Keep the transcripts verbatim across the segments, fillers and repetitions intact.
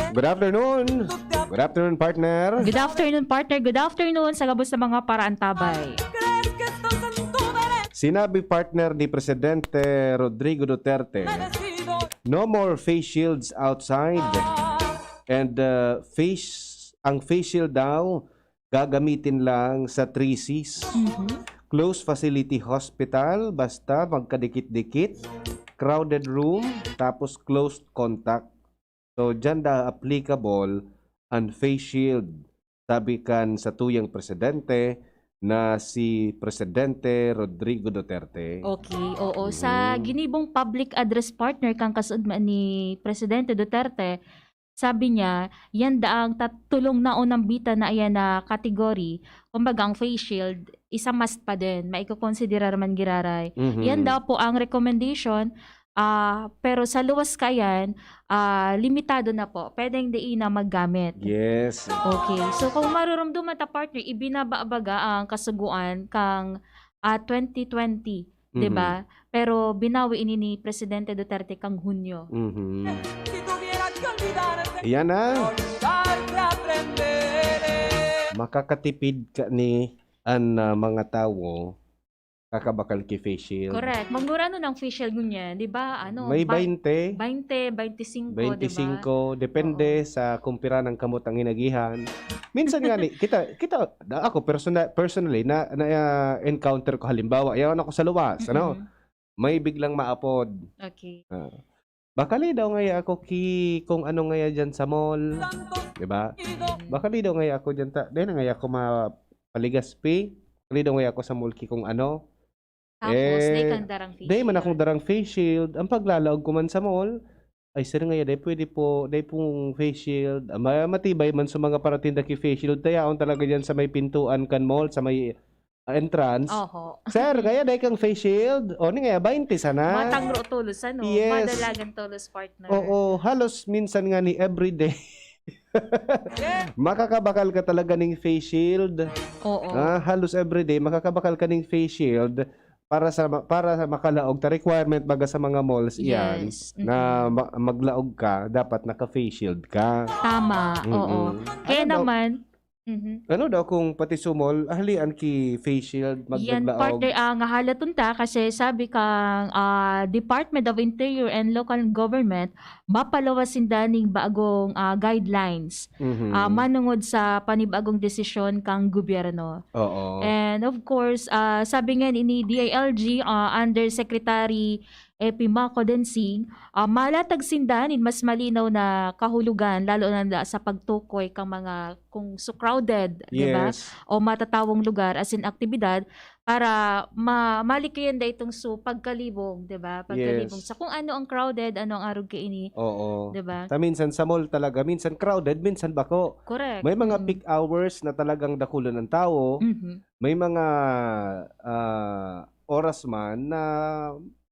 Good afternoon. Good afternoon, partner. Good afternoon, partner. Good afternoon sa gabos na mga paraantabay. Sinabi, partner, ni Presidente Rodrigo Duterte, no more face shields outside. And uh, face, ang face shield daw gagamitin lang sa three Cs. Closed facility hospital, basta magkadikit-dikit, crowded room, tapos closed contact. So, dyan da applicable ang face shield, sabi kan sa tuyang presidente na si Presidente Rodrigo Duterte. Okay, oo. Sa Mhm. ginibong public address, partner, kan kasudma ni Presidente Duterte, sabi niya, yan daang tatulong na unang bita na yan na category, kumbaga ang face shield, isa must pa din, maikokonsidera man giraray. Mhm. Yan daw po ang recommendation, ah, pero sa luwas kayan, ah, limitado na po. Pwedeng di na maggamit. Yes. Okay. So, kung marurumduman ta, partner, ibinaba baga ang kasugoan kang ah, twenty twenty, di Mhm. ba? Pero binawi ini ni Presidente Duterte kang Hunyo. Mhm. Yan na. Makakatipid ka ni an ah, mga tawo kakabakal ki face shield. Correct. Mangurano ng face shield ngunyan, di ba? Ano, May ba- baynte, baynte, baynte singko, di ba? baynte singko, depende sa kung pira ng kamot ang inagihan. Minsan nga ni, kita, kita, da- ako personal, personally, na, na ah, encounter ko halimbawa, yaon ako sa luwas, ano? Mm-mm. May biglang maapod. Okay. Ah. Bakali daw ngaya ako ki kung ano ngaya dyan sa mall. Di ba? Mm. Bakali daw ngaya ako dyan. Ta, dahil na ngaya ako mapaligaspi. Bakali daw ngaya ako sa mall ki kung ano. Tapos, Eh, dahil kang darang face Dahil man shield. akong darang face shield. Ang paglalaog ko man sa mall, ay sir ngaya, dahil pwede po, dahil pong face shield. Ah, ma- matibay man sa mga paratinda ki face shield. Tayaon talaga dyan sa may pintuan kan mall, sa may ah, entrance. Oho. Sir, kaya dahil kang face shield? O, ni ngaya, baynte sana. Matangro tolos, ano? Yes. Madalagan tolos, partner. Oo, halos minsan nga ni everyday. Makakabakal ka talaga ning face shield. Oo. Ah, halos everyday, makakabakal ka ning face shield para sa ma- para sa makalaog ta requirement baga sa mga malls iyan Yes. na Mm-mm. ma- maglaog ka, dapat naka-face shield ka. Tama. Oo. Mm-mm. Kaya Ano daw? naman, mhm. Ano daw kung pati sa mall, ahalian ki face shield, Yan, magdaglaog? Partner, ang hahalaton ta kasi sabi kang ah, Department of Interior and Local Government, mapaluwas sinda ning bagong ah, guidelines Mhm. ah, manungod sa panibagong desisyon kang gobyerno. Oo. And of course, ah, sabi nga ni D I L G ah, Undersecretary Epimaco Densing, ah, malatag sinda nin mas malinaw na kahulogan, lalo na da- sa pagtukoy kang mga kung so crowded, di ba? Yes. O matatawong lugar, as in aktibidad, para ma malikayan da itong so pagkalibong, di ba? Pagkalibong Yes. sa kung ano ang crowded, ano ang arog kaini, Oo. di ba? Ta minsan sa mall talaga, minsan crowded, minsan bako. Correct. May mga Mm. peak hours na talagang dakulan ang tao. Mhm. May mga ah, oras man na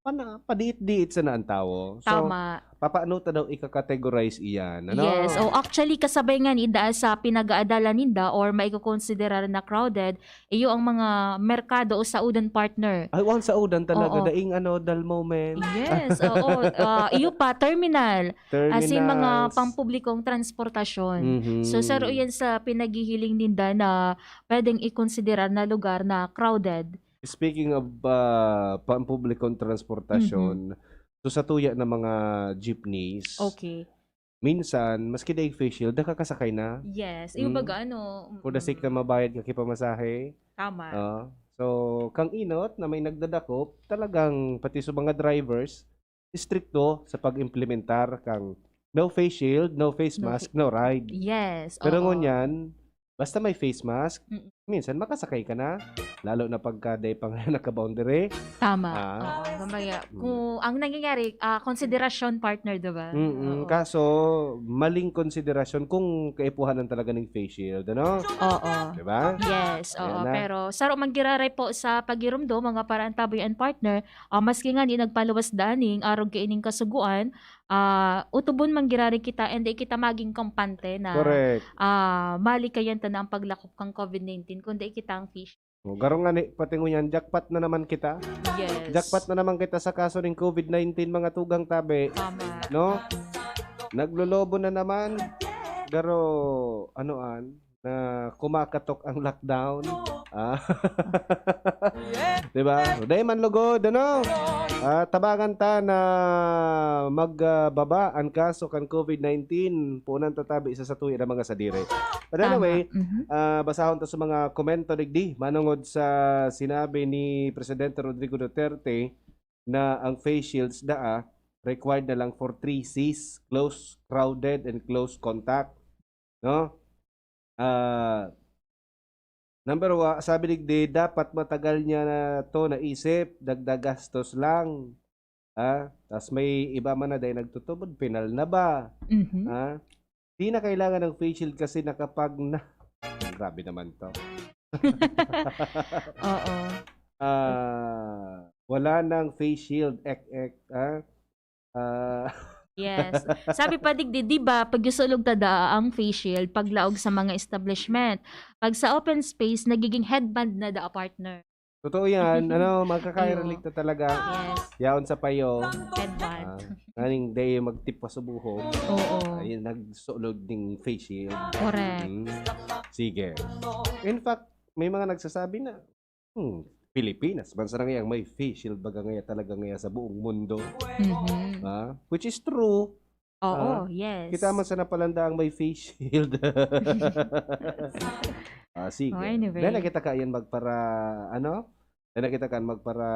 pana, padiit-diit sana ang tao. So, Tama. papaano ta daw ika-categorize iyan? Ano? Yes. O actually, kasabay nga ni da sa pinag-aadalan ninda or maikokonsiderar na crowded, iyo ang mga merkado o saudan, partner. Ay, ang saudan talaga. Oo. Daing ano, dull moment. Yes, oo. Ah, iyo pa, terminal. As in, mga Terminals. pampublikong transportasyon. Mhm. So, saro yan sa pinaghihiling ninda na pwedeng ikonsiderar na lugar na crowded. Speaking of ah, pampublikong transportasyon, Mhm. so sa tuya ng mga jeepneys, Okay. minsan, maski daig face shield, nakakasakay na. Yes. Yung Mm. baga, ano, For the sake na mm. mabayad ka ki pamasahe. Tama. Ah. So, kang inot na may nagdadakop, talagang pati sa mga drivers, istrikto sa pag-implementar kang no face shield, no face No mask, fa- no ride. Yes. Pero Oo. ngunyan, basta may face mask, Mm. minsan makasakay ka na. Lalo na pagka day pang naka-boundary. Tama. Ah. Oo, mamaya. Mm. Kung ang nangyayari, ah, konsiderasyon, partner, di ba? Mm-mm. Oo. Kaso, maling konsiderasyon kung kaipuhanan talaga ng face shield, ano? Oo. Di ba? Yes, oo. Ayan na. Pero saro man giraray po sa pagirumdo, mga paraantaboy and partner, ah, maski nga ni nagpaluwas daning arog kaining kasugoan, ah, utubon man giraray kita and di kita maging kampante na Correct. ah, malikayan ta na ang paglakop kang COVID nineteen, kundi kita ang fish. O, garo nga ni, pati ngunyan, jackpot na naman kita. Yes. Jackpot na naman kita sa kaso ng COVID nineteen, mga tugang tabi. Tama. No? Naglolobo na naman. Garo, ano an, na kumakatok ang lockdown. Ah. Di ba? Dai man lugod, ano? Ah, tabangan ta na magbaba an kaso kan COVID nineteen. Punan ta tabi sa satuya na mga sadiri. But Tama. anyway, Mhm. ah, basahon ta sa mga komento digdi. Manungod sa sinabi ni Presidente Rodrigo Duterte na ang face shields daa required na lang for three Cs, close, crowded, and close contact. No? Ah, number one, sabi digdi, dapat matagal niya na to naisip, dagdag gastos lang. Ah, tas may iba man na dahil nagtutubod, penal na ba? Mhm. Ah, di na kailangan ng face shield kasi nakapag na-, grabe naman to. Oo. Ah, wala nang face shield, ek, ek, ah. Ah, Yes. Sabi pa digdi, di ba, pag yusulog ta daa ang face shield, paglaog sa mga establishment. Pag sa open space, nagiging headband na daa, partner. Totoo yan. Ano, magkaka-relate na talaga. Yes. Yaon sa payo. Headband. Ah, naning day magtip pa sa buhok. Oo. Ayun, nagsulog ding face shield. Correct. Mm. Sige. In fact, may mga nagsasabi na, hmm, Pilipinas, bansa na ngayang may face shield baga ngaya talaga ngaya sa buong mundo. Mhm. Ah, which is true. Oo, Ah, yes. kita man sana palandaang may face shield. Ah, sige. Oh, anyway. Dahil na kita kayan magpara, ano? Dahil na kita kan magpara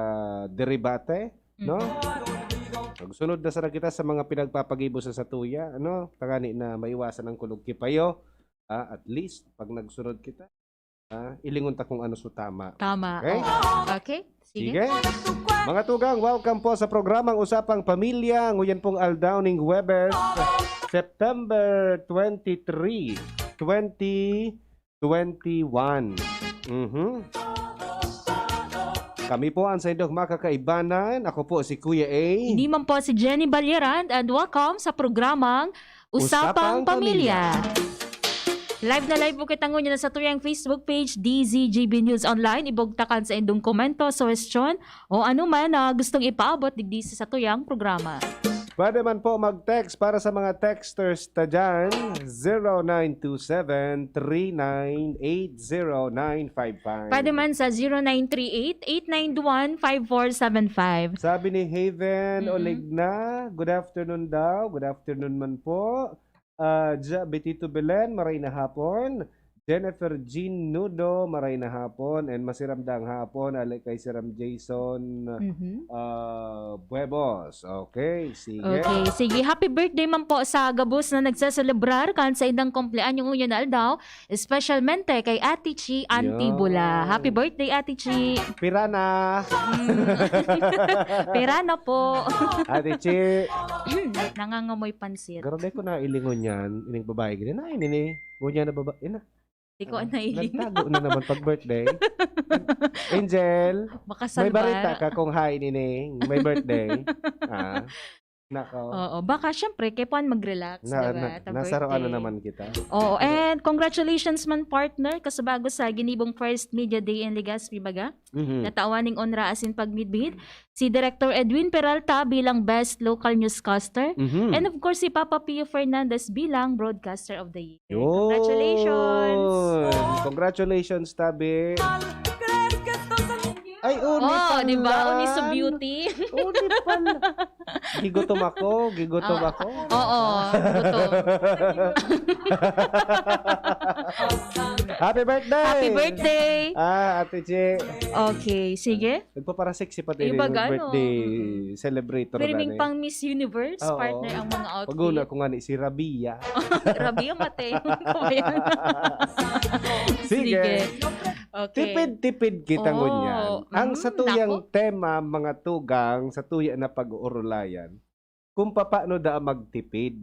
deribate, no? Mhm. Magsunod na sana kita sa mga pinagpapagibo sa satuya, ano? Tangani na maiwasan ang kulog kipayo. Ah, at least, pag nagsunod kita, ah, ilingon ta kung ano su tama. Tama. Okay? Oo. Okay. Sige. Sige. Mga tugang, welcome po sa programang Usapang Pamilya. Nguyan pong aldaw ning Huwebes, September twenty-three, twenty twenty-one. Mhm. Kami po ang saindong makakaibanan. Ako po si Kuya A. Ini man po si Jenny Balyeran, and welcome sa programang Usapang Usapang Pamilya. Pamilya. Live na live po kita ngunyan sa tuyang Facebook page, D Z G B News Online. Ibugtak an saindong komento, suhestyon, o anuman na gustong ipaabot digdi sa satuyang programa. Pwede man po mag-text para sa mga texters ta dyan, zero nine two seven, three nine eight zero nine five five. Pwede man sa zero nine three eight, eight nine one, five four seven five. Sabi ni Haven Mm-mm. Oligna, "Good afternoon daw." Good afternoon man po. Ah, Ja-, Betito Belen, maray na hapon. Jennifer Jean Nudo, maray na hapon. And masiramdang hapon, ali kay Siram Jason, Mhm. ah, Buebos. Okay, sige. Okay, sige. Happy birthday man po sa gabos na nagseselebrar kan saindang kumpleanyo ngunyan na aldaw, espesyalmente kay Ate Chi Antibola. Yan. Happy birthday, Ate Chi. Pirana. Mm. Pirana po. Ate Chi. Nangangamoy pansit. Garo, dai ko nailingon yan. Ining babae, ganyan. Ay, nini. Ngunyan na baba-, ina. Di ko Ah, nailing. nagtago na naman pag birthday. Angel, may Makasalbar. barita ka kung hain ini, may birthday? Ah, nako. Oo, baka syempre, kay Juan mag-relax, Na, diba? na, Ta nasaroan na birthday. naman kita. Oo, and congratulations man, partner, kasubago sa ginibong First Media Day in Legazpi, baga? Mhm. Natawan ning onra asin pagmidbid si Director Edwin Peralta bilang Best Local Newscaster. Mhm. And of course, si Papa Pio Fernandez bilang Broadcaster of the Year. Yun. Congratulations! Congratulations, tabi. Ay, uni Oh, pala. di ba? Uni so beauty. Uni pala. Gigutom ako, gigutom Ah, ako. oo, gutom. Happy birthday! Happy birthday! Ah, Ate Che. Okay, sige. Nagpapara-sexy pati Iba yung gano. birthday Mm-mm. celebrator Pirming na ni. pang Miss Universe, Oo. partner ang mga outfit. Pag-una ko nga ni si Rabia. Rabia Mateo. Ano ba yan? Sige. Sige. Okay. Tipid-tipid kita Oo. ngunyan. Ang Mm, sa tuyang nako. tema, mga tugang, sa tuya na pag-uurulayan, kung papaano daa magtipid.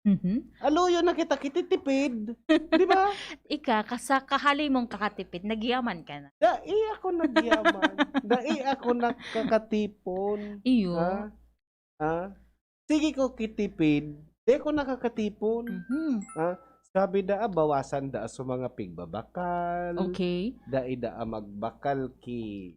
Mhm. Aluyon na kita, kititipid. Di ba? Ika, ka-, sa kahali mong kakatipid, nagyaman ka na. Dai ako nagyaman. Dai ako nakakatipon. Iyo. Ha? Ha? Sige ko kitipid, di ko nakakatipon. Mhm. Ha? Sabi daa, bawasan daa sa mga pigbabakal. Okay. Dai daa magbakal ki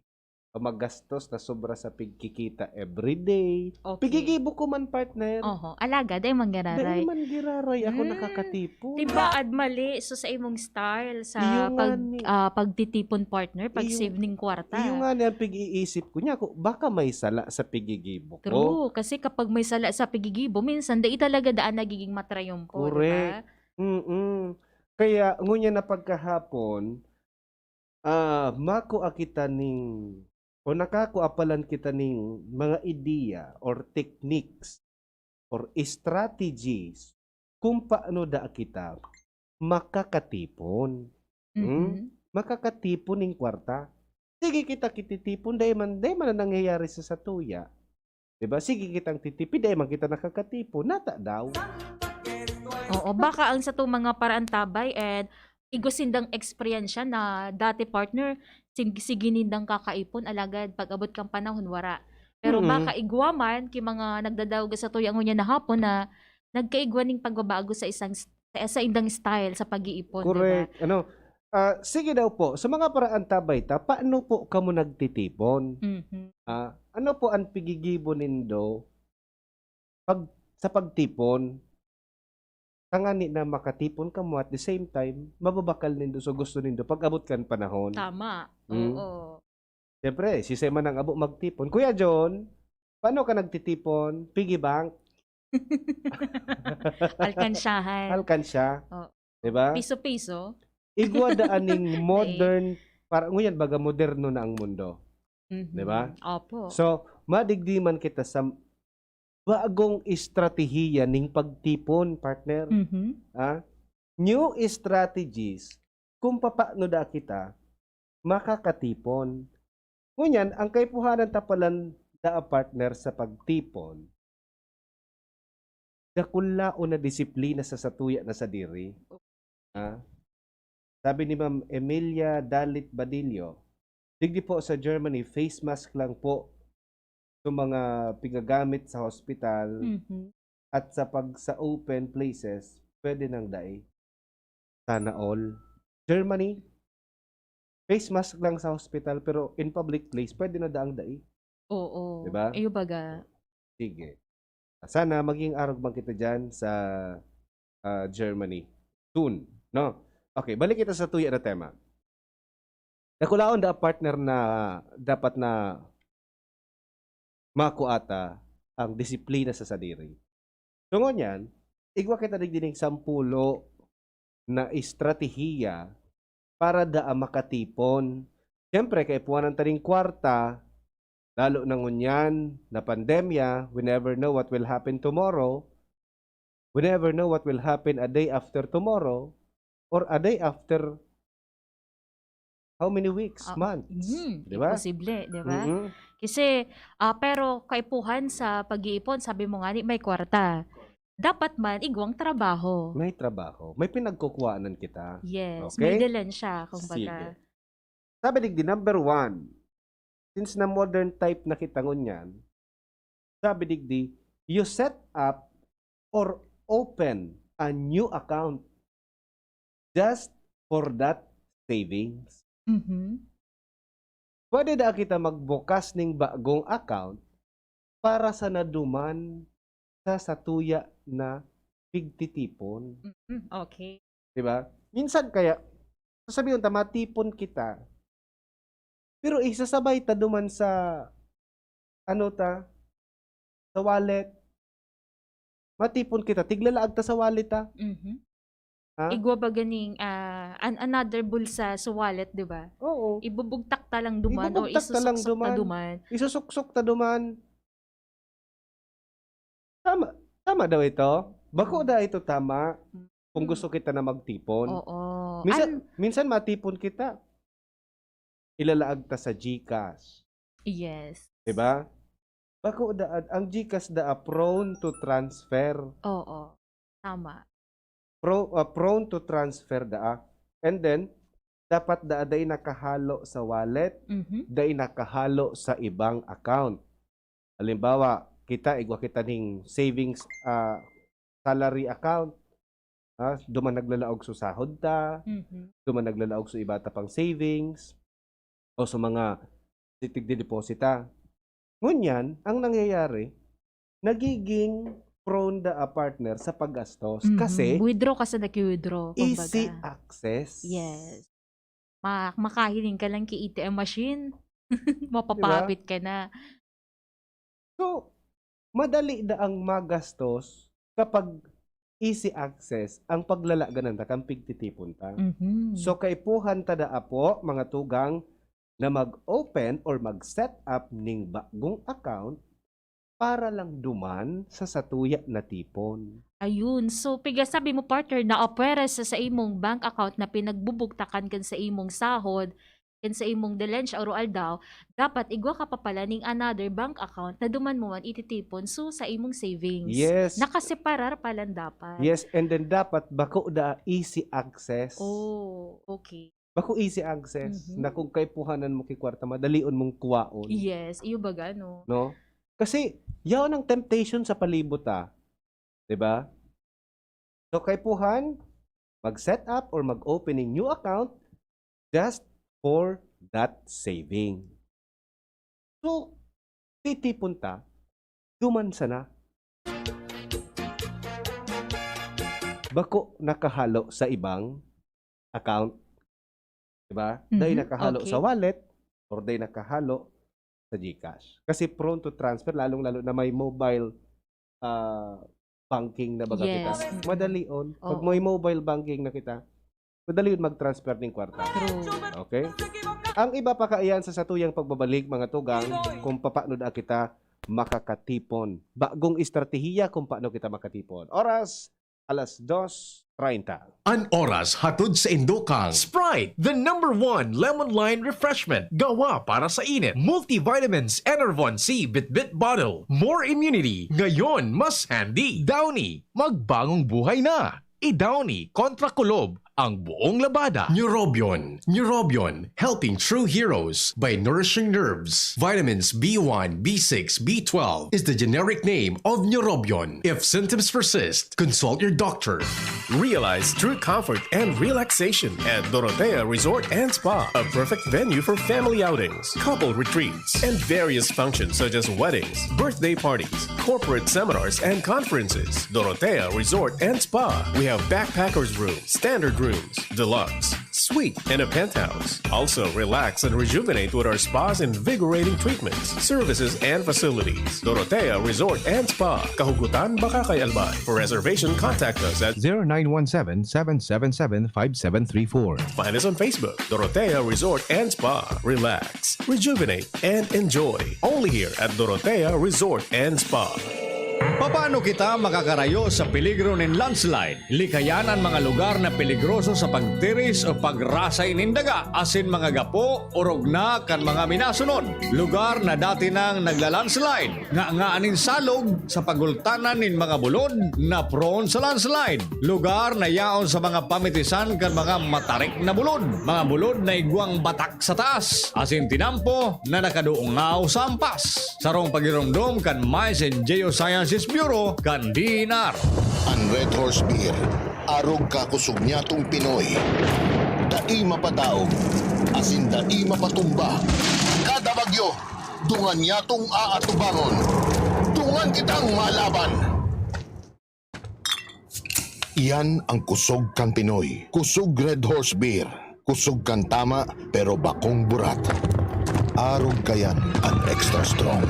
pamagastos na sobra sa pigkikita everyday. Okay. Pigigibo ko man, partner. Oho, alagad, ay manggiraray. Dai man giraray ako nakakatipon. Tibaad mali, so sa imong style sa Iyo nga pag, ni. ah, pagtitipon, partner, pag Iyo, saving kwarta. Iyo nga ni ang pag-iisip ko niya, ako, baka may sala sa pigigibo ko. True, kasi kapag may sala sa pigigibo, minsan dai talaga daan nagiging matrayumpo, di ba? Correct. Mm-mm. Kaya, ngunyan na pagkahapon, ah, makua kita ning, o nakakua palan kita ning mga ideya or techniques or strategies kung paano da kita makakatipon. Hmm? Mhm. Makakatipon ning kwarta. Sige kita kititipon, dai man, dai man na nangyayari sa satuya. Diba? Sige kitang titipid, dai man kita nakakatipon. Nata daw. Oo, baka ang satong mga paraantabay and igwa sindang eksperyensya na dati, partner, sig-, sige nindang kakaipon, alagad pag-abot kan panahon, wara. Pero Mm. baka igwa man, ki mga nagdadangog sa tuya ngunyan na hapon na nagkaigwa ning pagbabago sa isang s-, sa, sa indang style sa pag-iipon, di ba? Correct. Ano, ah, sige daw po, sa mga paraantabay ta, paano po kamo nagtitipon? Mhm. Ah, ano po ang pigigibo nindo pag, sa pagtipon? Tangani na makatipon kamo, at the same time, mababakal nindo sa gusto nindo pag-abot kan panahon. Tama. Hmm. Oo. Siyempre, siisay man ang abo magtipon. Kuya John, paano ka nagtitipon? Piggy bank? Alkansyahan. Alkansya. Oo. Diba? Piso-piso. Igwa daan ning Dai. modern, para, ngunyan, baga moderno na ang mundo. Mhm. Diba? Opo. So, madigdi man kita sa bagong estratehiya ning pagtipon, partner. Mhm. Ah? New strategies kung papaano da kita makakatipon. Ngunyan, ang kaipuhanan ta palan daa, partner, sa pagtipon, dakulaon na disiplina sa satuya na sadiri. Ha? Sabi ni Ma'am Emilia Dalit Badillo, "Digdi po sa Germany, face mask lang po sa mga pigagamit sa hospital Mhm. at sa pag, sa open places, pwede nang dai." Sana all. Germany, face mask lang sa hospital, pero in public place, pwede na daang dai. Oo. Diba? Iyo baga. Sige. Sana maging arog man kita dyan sa, ah, Germany soon, no? Okay, balik kita sa tuya na tema. Dakulaon da, partner, na dapat na makua ta ang disiplina sa sadiri. So, ngunyan, igwa kita digdi ning sampulo na estratehiya para daa makatipon. Siyempre, kaipuhanan ta ning kwarta, lalo na ngunyan na pandemya, we never know what will happen tomorrow. We never know what will happen a day after tomorrow or a day after how many weeks, Ah, months, mm, di ba? Imposible, di ba? Mm-mm. Kasi, ah, pero kaipuhan sa pag-iipon, sabi mo nga ni, may kwarta. Dapat man, igwang trabaho. May trabaho. May pinagkukuhanan kita. Yes, Okay? may dalan siya, kumbaga. Sige. Sabi digdi, number one, since na modern type na kita ngunyan, sabi digdi, you set up or open a new account just for that savings. Mhm. Pwede da kita magbukas ning bagong account para sa naduman sa satuya na pigtitipon. Mm, okay. Di ba? Minsan kaya, sasabihin ta, matipon kita, pero isasabay ta duman sa, ano ta, sa wallet. Matipon kita, tiglalaag ta sa wallet, ah. Mhm. Ha? Igwa ba ganing, ah, an-, another bulsa sa wallet, di ba? Oo. Ibubugtak ta lang duman o Ibubugtak ta lang isusuksok ta duman. duman. Isusuksok ta duman. Tama, tama daw ito? Bako Mm. da ito tama Mm. kung gusto kita na magtipon? Oo. Minsan, An- minsan matipon kita. Ilalaag ta sa GCash. Yes. Di ba? Bako da, ang GCash da, ah, prone to transfer. Oo. Tama. Pro-, ah, prone to transfer da, ah. And then, dapat da, dai nakahalo sa wallet, Mhm. dai nakahalo sa ibang account. Halimbawa, kita, igwa kita ning savings, ah, salary account. Ah, duman naglalaog sa sahod ta, Mhm. duman naglalaog sa iba ta pang savings, o sa mga tigdideposita. Ngunyan, ang nangyayari, nagiging prone da a partner sa paggastos. Mhm. Kasi, withdraw ka sa naki-withdraw, easy kumbaga. Access. Yes. Ma-, makahiling ka lang ki A T M machine. Di ba? Mapapabit ka na. So, madali na ang magastos kapag easy access ang paglalagan na kan pigtitipon ta. Mhm. So, kaipuhan ta da apo, mga tugang, na mag-open or mag-set up ning bagong account para lang duman sa satuya na tipon. Ayun. So, piga sabi mo, partner, na apwera sa, sa imong bank account na pinagbubugtakan kan sa imong sahod, kan sa imong dalensya oro-aldaw, dapat igwa ka pa pala ning another bank account na duman mo man ititipon so sa imong savings. Yes. Nakaseparar pa lang dapat. Yes, and then dapat bako da easy access. Oh, okay. Bako easy access Mhm. na kung kaipuhanan mo ki kwarta, madalion mong kuwaon. Yes, iyo baga, no? No? Kasi, yaon ang temptation sa palibot, ah. Di ba? So, kaipuhan, mag-set up or mag-opening new account just for that saving. So, titipon ta, duman sana. Bako nakahalo sa ibang account. Di ba? Dai Mhm, nakahalo okay. sa wallet or dai nakahalo sa GCash. Kasi prone to transfer, lalong-lalo na may mobile, ah, banking na baga kita. Yes. Mm-mm. Madalion. Pag Oo. may mobile banking na kita, madalion mag-transfer ning kwarta. True. Okay? Ang iba pa kaiyan sa satuyang pagbabalik, mga tugang, kung papaano da kita makakatipon. Bagong estratehiya kung paano kita makatipon. Oras, alas dos treinta. An oras hatod sa indo kan Sprite, the number one lemon lime refreshment. Gawa para sa init. Multivitamins, Enervon C Bitbit Bottle. More immunity. Ngayon, mas handy. Downy, magbagong buhay na. I-Downy kontra kulob ang buong labada. Neurobion. Neurobion, helping true heroes by nourishing nerves. Vitamins B one, B six, B twelve is the generic name of Neurobion. If symptoms persist, consult your doctor. Realize true comfort and relaxation at Dorotea Resort and Spa, a perfect venue for family outings, couple retreats, and various functions such as weddings, birthday parties, corporate seminars, and conferences. Dorotea Resort and Spa. We have backpackers room, standard rooms, deluxe, suite, and a penthouse. Also, relax and rejuvenate with our spa's invigorating treatments, services, and facilities. Dorotea Resort and Spa. Kahugutan, Bacacay, Albay. For reservation, contact us at zero nine one seven, seven seven seven, five seven three four. Find us on Facebook, Dorotea Resort and Spa. Relax, rejuvenate, and enjoy. Only here at Dorotea Resort and Spa. Papaano kita makakarayo sa peligro nin landslide? Likayan an mga lugar na peligroso sa pagtiris o pagrasay nin daga, asin mga gapo, orog na kan mga minasunod. Lugar na dati nang nagla-landslide, nganga nin salog sa pagultanan nin mga bulod na prone sa landslide. Lugar na yaon sa mga pamitisan kan mga matarik na bulod, mga bulod na igwang batak sa taas, asin tinampo na nakadungaw sa ampas. Sarong pagiromdom kan Mines and Geosciences Bureau kan D E N R. An Red Horse Beer, arog kakosog nyatong Pinoy. Dai mapadaog, asin dai mapatumba. Kada bagyo, dungan nyatong aatubangon. Dungan kitang malaban. Iyan ang kusog kan Pinoy. Kusog Red Horse Beer. Kusog kan tama, pero bakong burat. Arog kayan an extra strong.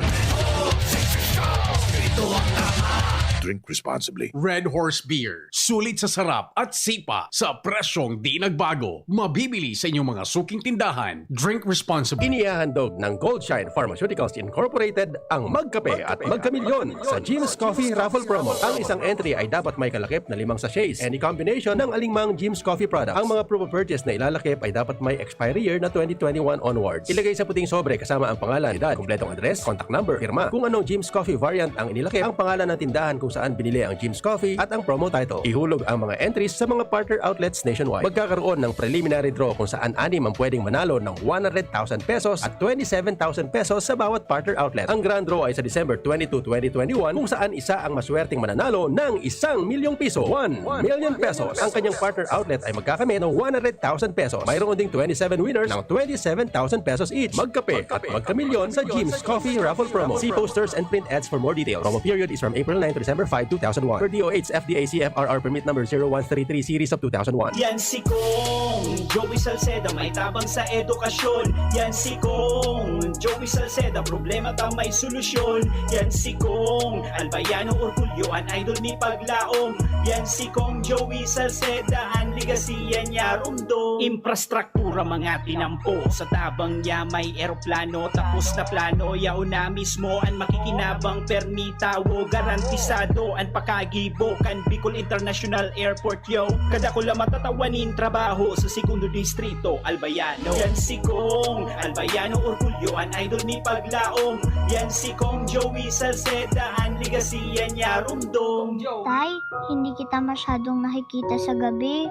Drink responsibly. Red Horse Beer. Sulit sa sarap at sipa sa presyong di nagbago. Mabibili sa inyong mga suking tindahan. Drink responsibly. Inihahandog ng Goldshine Pharmaceuticals Incorporated ang Magkape at Magkamilyon sa Jim's Coffee Raffle Promo. Ang isang entry ay dapat may kalakip na limang sachets. Any combination ng alingmang Jim's Coffee product. Ang mga proof of purchase na ilalakip ay dapat may expiry year na twenty twenty-one onwards. Ilagay sa puting sobre kasama ang pangalan, edad, kumpletong address, contact number, pirma. Kung anong Jim's Coffee variant ang inilakip, ang pangalan ng tindahan kung kung saan binili ang Jim's Coffee at ang promo title. Ihulog ang mga entries sa mga partner outlets nationwide. Magkakaroon ng preliminary draw kung saan anim ang pwedeng manalo ng one hundred thousand pesos at twenty-seven thousand pesos sa bawat partner outlet. Ang grand draw ay sa December twenty-two, twenty twenty-one, kung saan isa ang maswerteng mananalo ng isang milyong piso, one million pesos. Ang kanyang partner outlet ay magkakamit ng one hundred thousand pesos. Mayroon ding twenty-seven winners ng twenty-seven thousand pesos each. Magkape at magkamilyon sa Jim's Coffee Raffle Promo. See posters and print ads for more details. Promo period is from April nine to December five, two thousand one. Per D O H F D A C F R R permit number zero one three three series of two thousand one. Yan si Kong Joey Salceda, may tabang sa edukasyon. Yan si Kong Joey Salceda, problema ta may solusyon. Yan si Kong Albayano, orgulyo an idol mi paglaom. Yan si Kong Joey Salceda, an legacy niya rumdom. Infrastruktura mga tinampo, sa tabang niya may eroplano. Tapos na plano, yaon na mismo an makikinabang. Permi tawo, garantisado an pakagibo kan Bicol International Airport, yo. Kadakula matatawa nin trabaho sa Segundo Distrito, Albayano. Yan si Kong Albayano, orgulyo an idol mi paglaom. Yan si Kong Joey Salceda, an legacy niya rumdom. Tay, hindi kita masyadong nakikita sa gabi.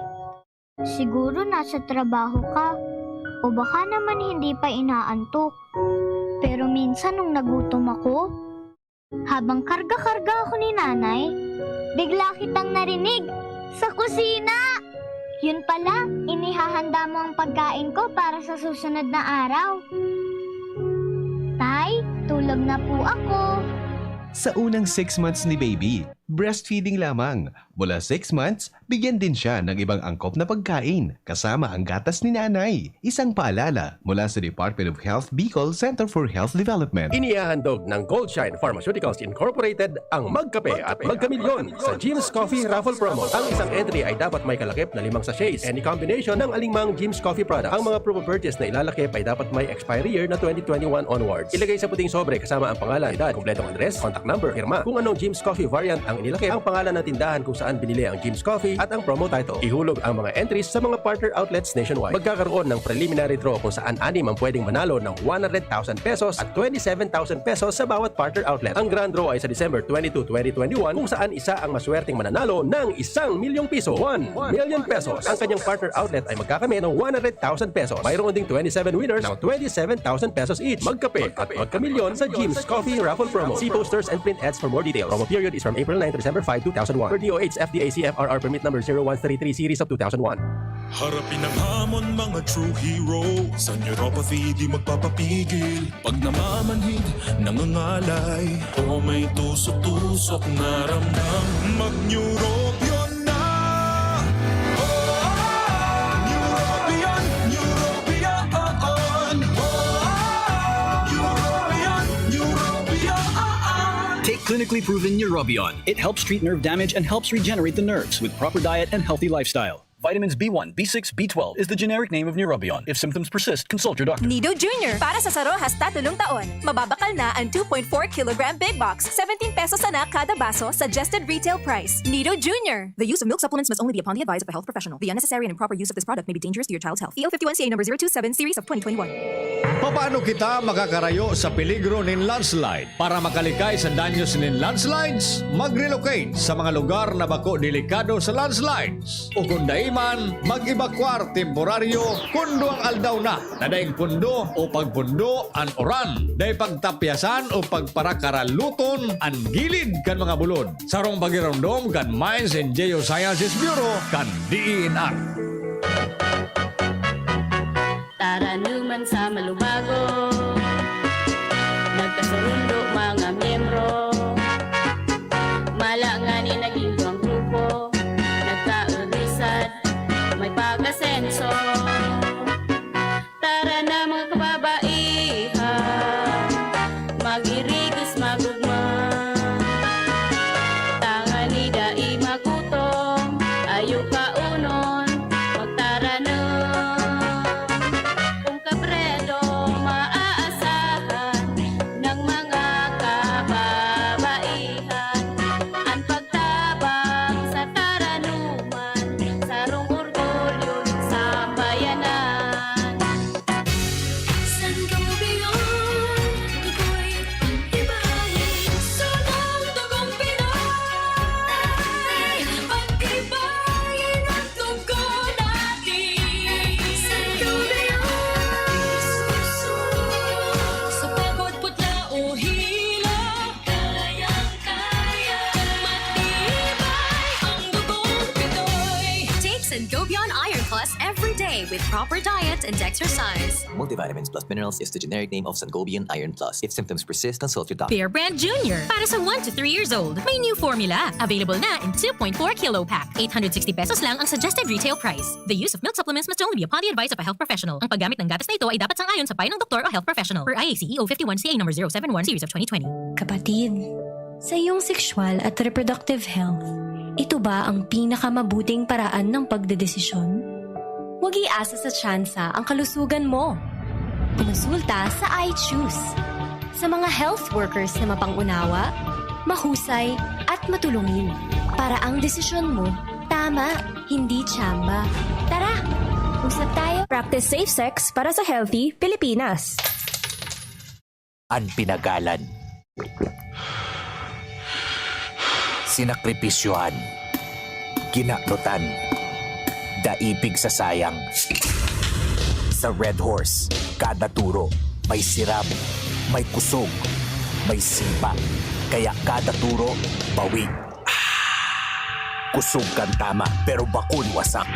Siguro nasa trabaho ka. O baka naman hindi pa inaantok. Pero minsan nung nagutom ako, habang karga-karga ako ni nanay, bigla kitang narinig sa kusina! Yun pala, inihahanda mo ang pagkain ko para sa susunod na araw. Tay, tulog na po ako. Sa unang six months ni baby, breastfeeding lamang. Mula six months, bigyan din siya ng ibang angkop na pagkain, kasama ang gatas ni nanay. Isang paalala mula sa Department of Health Bicol Center for Health Development. Inihahandog ng Goldshine Pharmaceuticals Incorporated ang Magkape at Magkamilyon sa Jim's Coffee Raffle Promo. Ang isang entry ay dapat may kalakip na limang sachets, any combination ng alingmang Jim's Coffee product. Ang mga proof of purchase na ilalakip ay dapat may expiry year na twenty twenty-one onwards. Ilagay sa puting sobre kasama ang pangalan, edad, kompletong address, contact number, pirma. Kung anong Jim's Coffee variant ang inilakip, ang pangalan ng tindahan kung saan binili ang Jim's Coffee at ang promo title. Ihulog ang mga entries sa mga partner outlets nationwide. Magkakaroon ng preliminary draw kung saan anim ang pwedeng manalo ng one hundred thousand pesos at twenty-seven thousand pesos sa bawat partner outlet. Ang grand draw ay sa December twenty-two, twenty twenty-one, kung saan isa ang maswerteng mananalo ng isang milyong piso, one million pesos. Ang kanyang partner outlet ay magkakamit ng one hundred thousand pesos. Mayroon ding twenty-seven winners ng twenty-seven thousand pesos each. Magkape at magkamilyon sa Jim's Coffee Raffle Promo. See posters and print ads for more details. Promo period is from April nine to December five, two thousand one. Per D O H F D A C F R R permit number zero one three three series of two thousand one. Harapin ang hamon, mga true hero. Sa neuropathy, di magpapapigil. Pag namamanhid, nangangalay, o may tusok-tusok na ramdam, mag-Neurobion na! Oh, Neurobion, Neurobion, oh, oh. Neurobion, Neurobion, oh, oh. Take clinically proven Neurobion. It helps treat nerve damage and helps regenerate the nerves with proper diet and healthy lifestyle. Vitamins B one, B six, B twelve is the generic name of Neurobion. If symptoms persist, consult your doctor. Nido Junior, para sa sarohas tatulong taon. Mababakal na ang two point four kilogram big box, seventeen pesos sana kada baso, suggested retail price. Nido Junior. The use of milk supplements must only be upon the advice of a health professional. The unnecessary and improper use of this product may be dangerous to your child's health. E O fifty-one C A number zero two seven series of twenty twenty-one. Papaano kita makakarayo sa peligro nin landslide? Para makalikay sa danyos nin landslides, mag-relocate sa mga lugar na bako delikado sa landslide. O kun dai man, mag-ebakwar temporaryo kun duwang aldaw na na daing pundo o pagpundo an uran. Dai pagtapyasan o pagparakaraluton an gilid kan mga bulod. Sarong pagiromdom kan Mines and Geosciences Bureau kan D E N R. Taranuman sa malubago, nagkasurundo mga miyembro. Mala ngani naging duwang grupo, nagkaurisad, may pag-asenso. Tara na, mga kababaihan, mag-irigis, mag-ugma. Tanganing dai magutom, ayo kaunon, magtaranom. Kung kabredo, maa- Go Beyond Iron Plus every day with proper diet and exercise. Multivitamins plus minerals is the generic name of Sangobion Iron Plus. If symptoms persist, consult your doctor. Bear Brand Junior para sa one to three years old. May new formula. Available na in two point four kilo pack. Eight hundred sixty pesos lang ang suggested retail price. The use of milk supplements must only be upon the advice of a health professional. Ang paggamit ng gatas na ito ay dapat sang-ayon sa payo ng doktor o health professional. Per I A C E O fifty-one C A number zero seven one series of twenty twenty. Kapatid, sa iyong sexual at reproductive health, ito ba ang pinakamabuting paraan ng pagdedesisyon? Huwag iasa sa tsansa ang kalusugan mo. Kumonsulta sa I Choose. Sa mga health workers na mapang-unawa, mahusay, at matulungin, para ang desisyon mo tama, hindi tsamba. Tara, usap tayo. Practice safe sex para sa healthy Pilipinas. An pinagalan. Sinakripisyohan. Ginaknotan. Dai pigsasayang. Sa Red Horse, kada turo may sirab, may kusog, may sipa. Kaya kada turo, bawi. Kusog kan tama, pero bako ni wasak.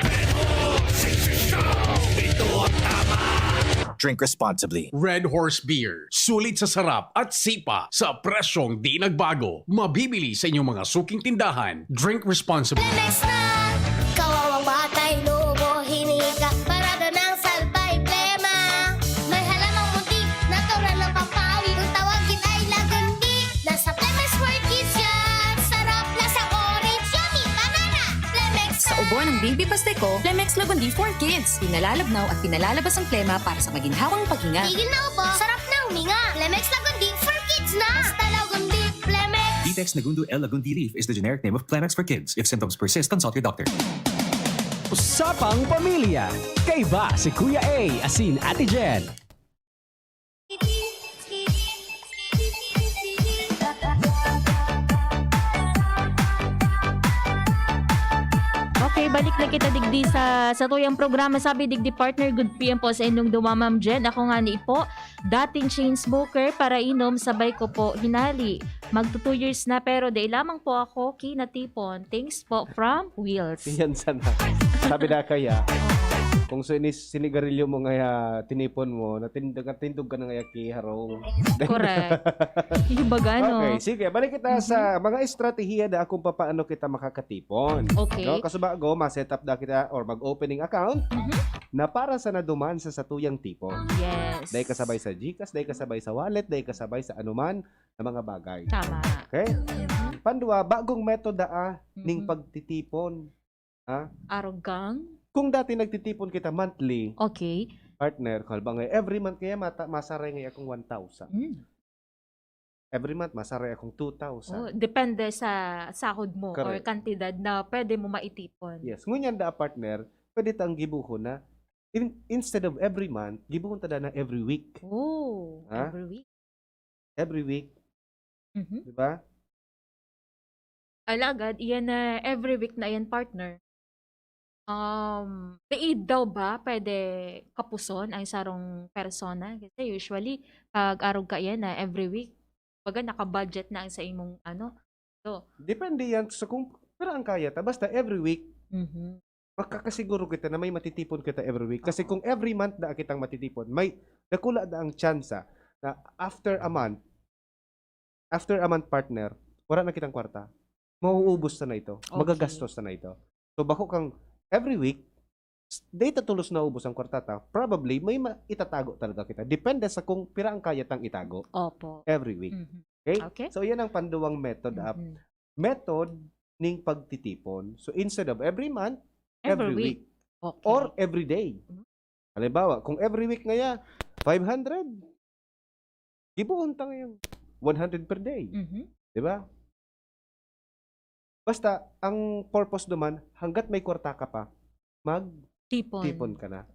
Drink responsibly. Red Horse Beer. Sulit sa sarap at sipa sa presyong di nagbago. Mabibili sa inyong mga suking tindahan. Drink responsibly. Lemex na! Kawawang batay, lobo, hinika. Parada ng salbay, plema. May halamang munti, natural ng pampawi. Kung tawagin ay lagundi. Nasa Plemex for Kids yan. Sarap, lasang orange, yummy, banana. Lemex Sa ubo ng Baby Pasteco, Plemex Lagundi for Kids. Pinalalabnaw at pinalalabas ang plema para sa maginhawang paghinga. Tigil na ubo, sarap na huminga. Plemex Lagundi for Kids na. Basta Lagundi, Plemex. Detex Nagundu L Lagundi leaf is the generic name of Plemex for kids. If symptoms persist, consult your doctor. Usapang Pamilya. Kaiba si Kuya A asin Ate Jen. Okay, balik na kita digdi sa satuyang programa. Sabi digdi, partner, good P M po sa inyong duwa, Ma'am Jen. Ako ngani po, dating chain smoker, parainom, sabay ko po hinali. Magto two years na, pero dai lamang po ako kinatipon. Thanks po, from Wills. Yan sana. Sabi na kaya, kung sinis, sinigarilyo mo ngaya, tinipon mo, natindog, natindog ka na ngaya ki harong. Correct. Yung baga, no? Okay, sige. Balik kita sa mga estratehiya da kung papaano kita makakatipon. Okay. No? Kasubago, ma-set up da kita or mag-opening account na para sa naduman sa satuyang tipon. Yes. Dai kasabay sa GCash, dai kasabay sa wallet, dai kasabay sa anuman na mga bagay. Tama. Okay? Pandua, bagong metoda ah, ning Mhm. pagtitipon. Ha? Arog kang? Kung dati nagtitipon kita monthly, Okay. partner, kalbang eh, every month kaya mata, masaray ngayon akong one thousand. Mm. Every month, masaray akong two thousand. Oh, depende sa sahod mo or Correct. kantidad na pwede mo maitipon. Yes. Ngunyan da, partner, pwede tang gibuhon na, in, instead of every month, gibuhon ta da na every week. Oh, Ha? every week. Every week. Mhm. Di ba? Alagad, iyan na every week na iyan, partner. Um, maid daw ba pwede kapuson ang sarong persona? Kasi usually, pag arog ka iyan na every week, baga naka-budget na ang sa imong ano. So, Depende yan sa kung pira ang kaya ta. Basta every week, mhm. makakasiguro kita na may matitipon kita every week. Kasi kung every month na kitang matitipon, may dakula na ang tsansa na after a month, after a month, partner, wala na kitang kwarta. Mauubos na, na ito. Okay. Magagastos na, na ito. So, bako kang every week, s- data tulos na ubos ang kwarta ta, probably may ma- itatago talaga kita. Depende sa kung pira ang kaya tang itago Opo. every week. Mhm. Okay? Okay. So, yan ang panduwang method. ah, Mhm. Method ning pagtitipon. So, instead of every month, Every every, week. week. Okay. Or every day. Mhm. Halimbawa, kung every week ngaya, five hundred, gibuhon ta ngayon, one hundred per day. Mhm. Di ba? Basta, ang purpose naman, hanggat may kwarta ka pa, mag Tipon. tipon ka na.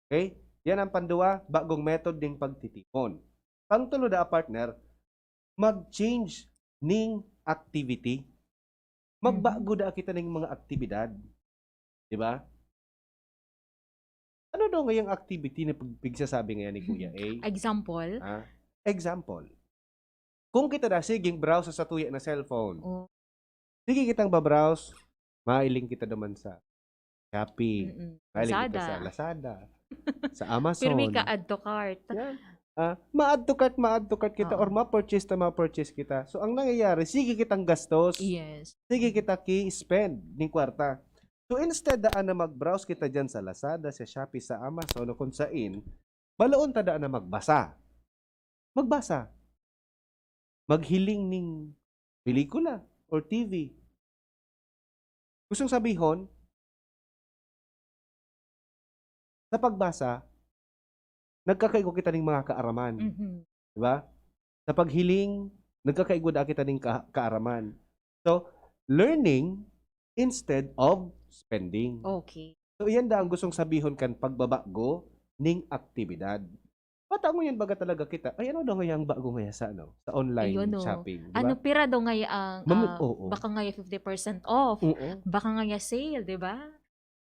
Okay? Yan ang panduwa, bagong method ding pagtitipon. Pangtulo da, partner, mag-change ning activity. Magbago da kita ning mga aktibidad. Di ba? Ano daw ngayang activity na pag- pigsasabi ngayon ni Kuya A? Example? Ah, example. Kung kita da, siging browse sa tuya na cellphone. Oh. Sige kitang babrowse, mailing kita naman sa Shopee. Mm-mm. Mahilig kita Lazada. sa Lazada. Sa Amazon. Pirmi ka add to cart. Yan. Ah, ma-add to cart, ma-add to cart kita Oo. or ma-purchase ta, ma-purchase kita. So, ang nangyayari, sige kitang gastos. Yes. Sige kita ki-spend ning kwarta. So, instead daan na mag-browse kita dyan sa Lazada, sa Shopee, sa Amazon, o kung sain, baloon ta daan na magbasa. Magbasa. Maghiling ning pelikula or T V. Gustong sabihon, sa pagbasa, nagkakaigwa kita ning mga kaaraman. Mhm. Di ba? Sa paghiling, nagkakaigwa daa kita ning ka- kaaraman. So, learning instead of spending. Okay. So, iyan daa ang gustong sabihon kan pagbabago ning aktibidad. Pata ngunyan baga talaga kita, ay, ano daw ngaya ang bago ngaya sa, ano, sa online Ayun, no. shopping, di ba? Ano, pira daw ngaya ang, Mami- ah, oo. Baka ngaya fifty percent off. Oo. Baka ngaya sale, di ba?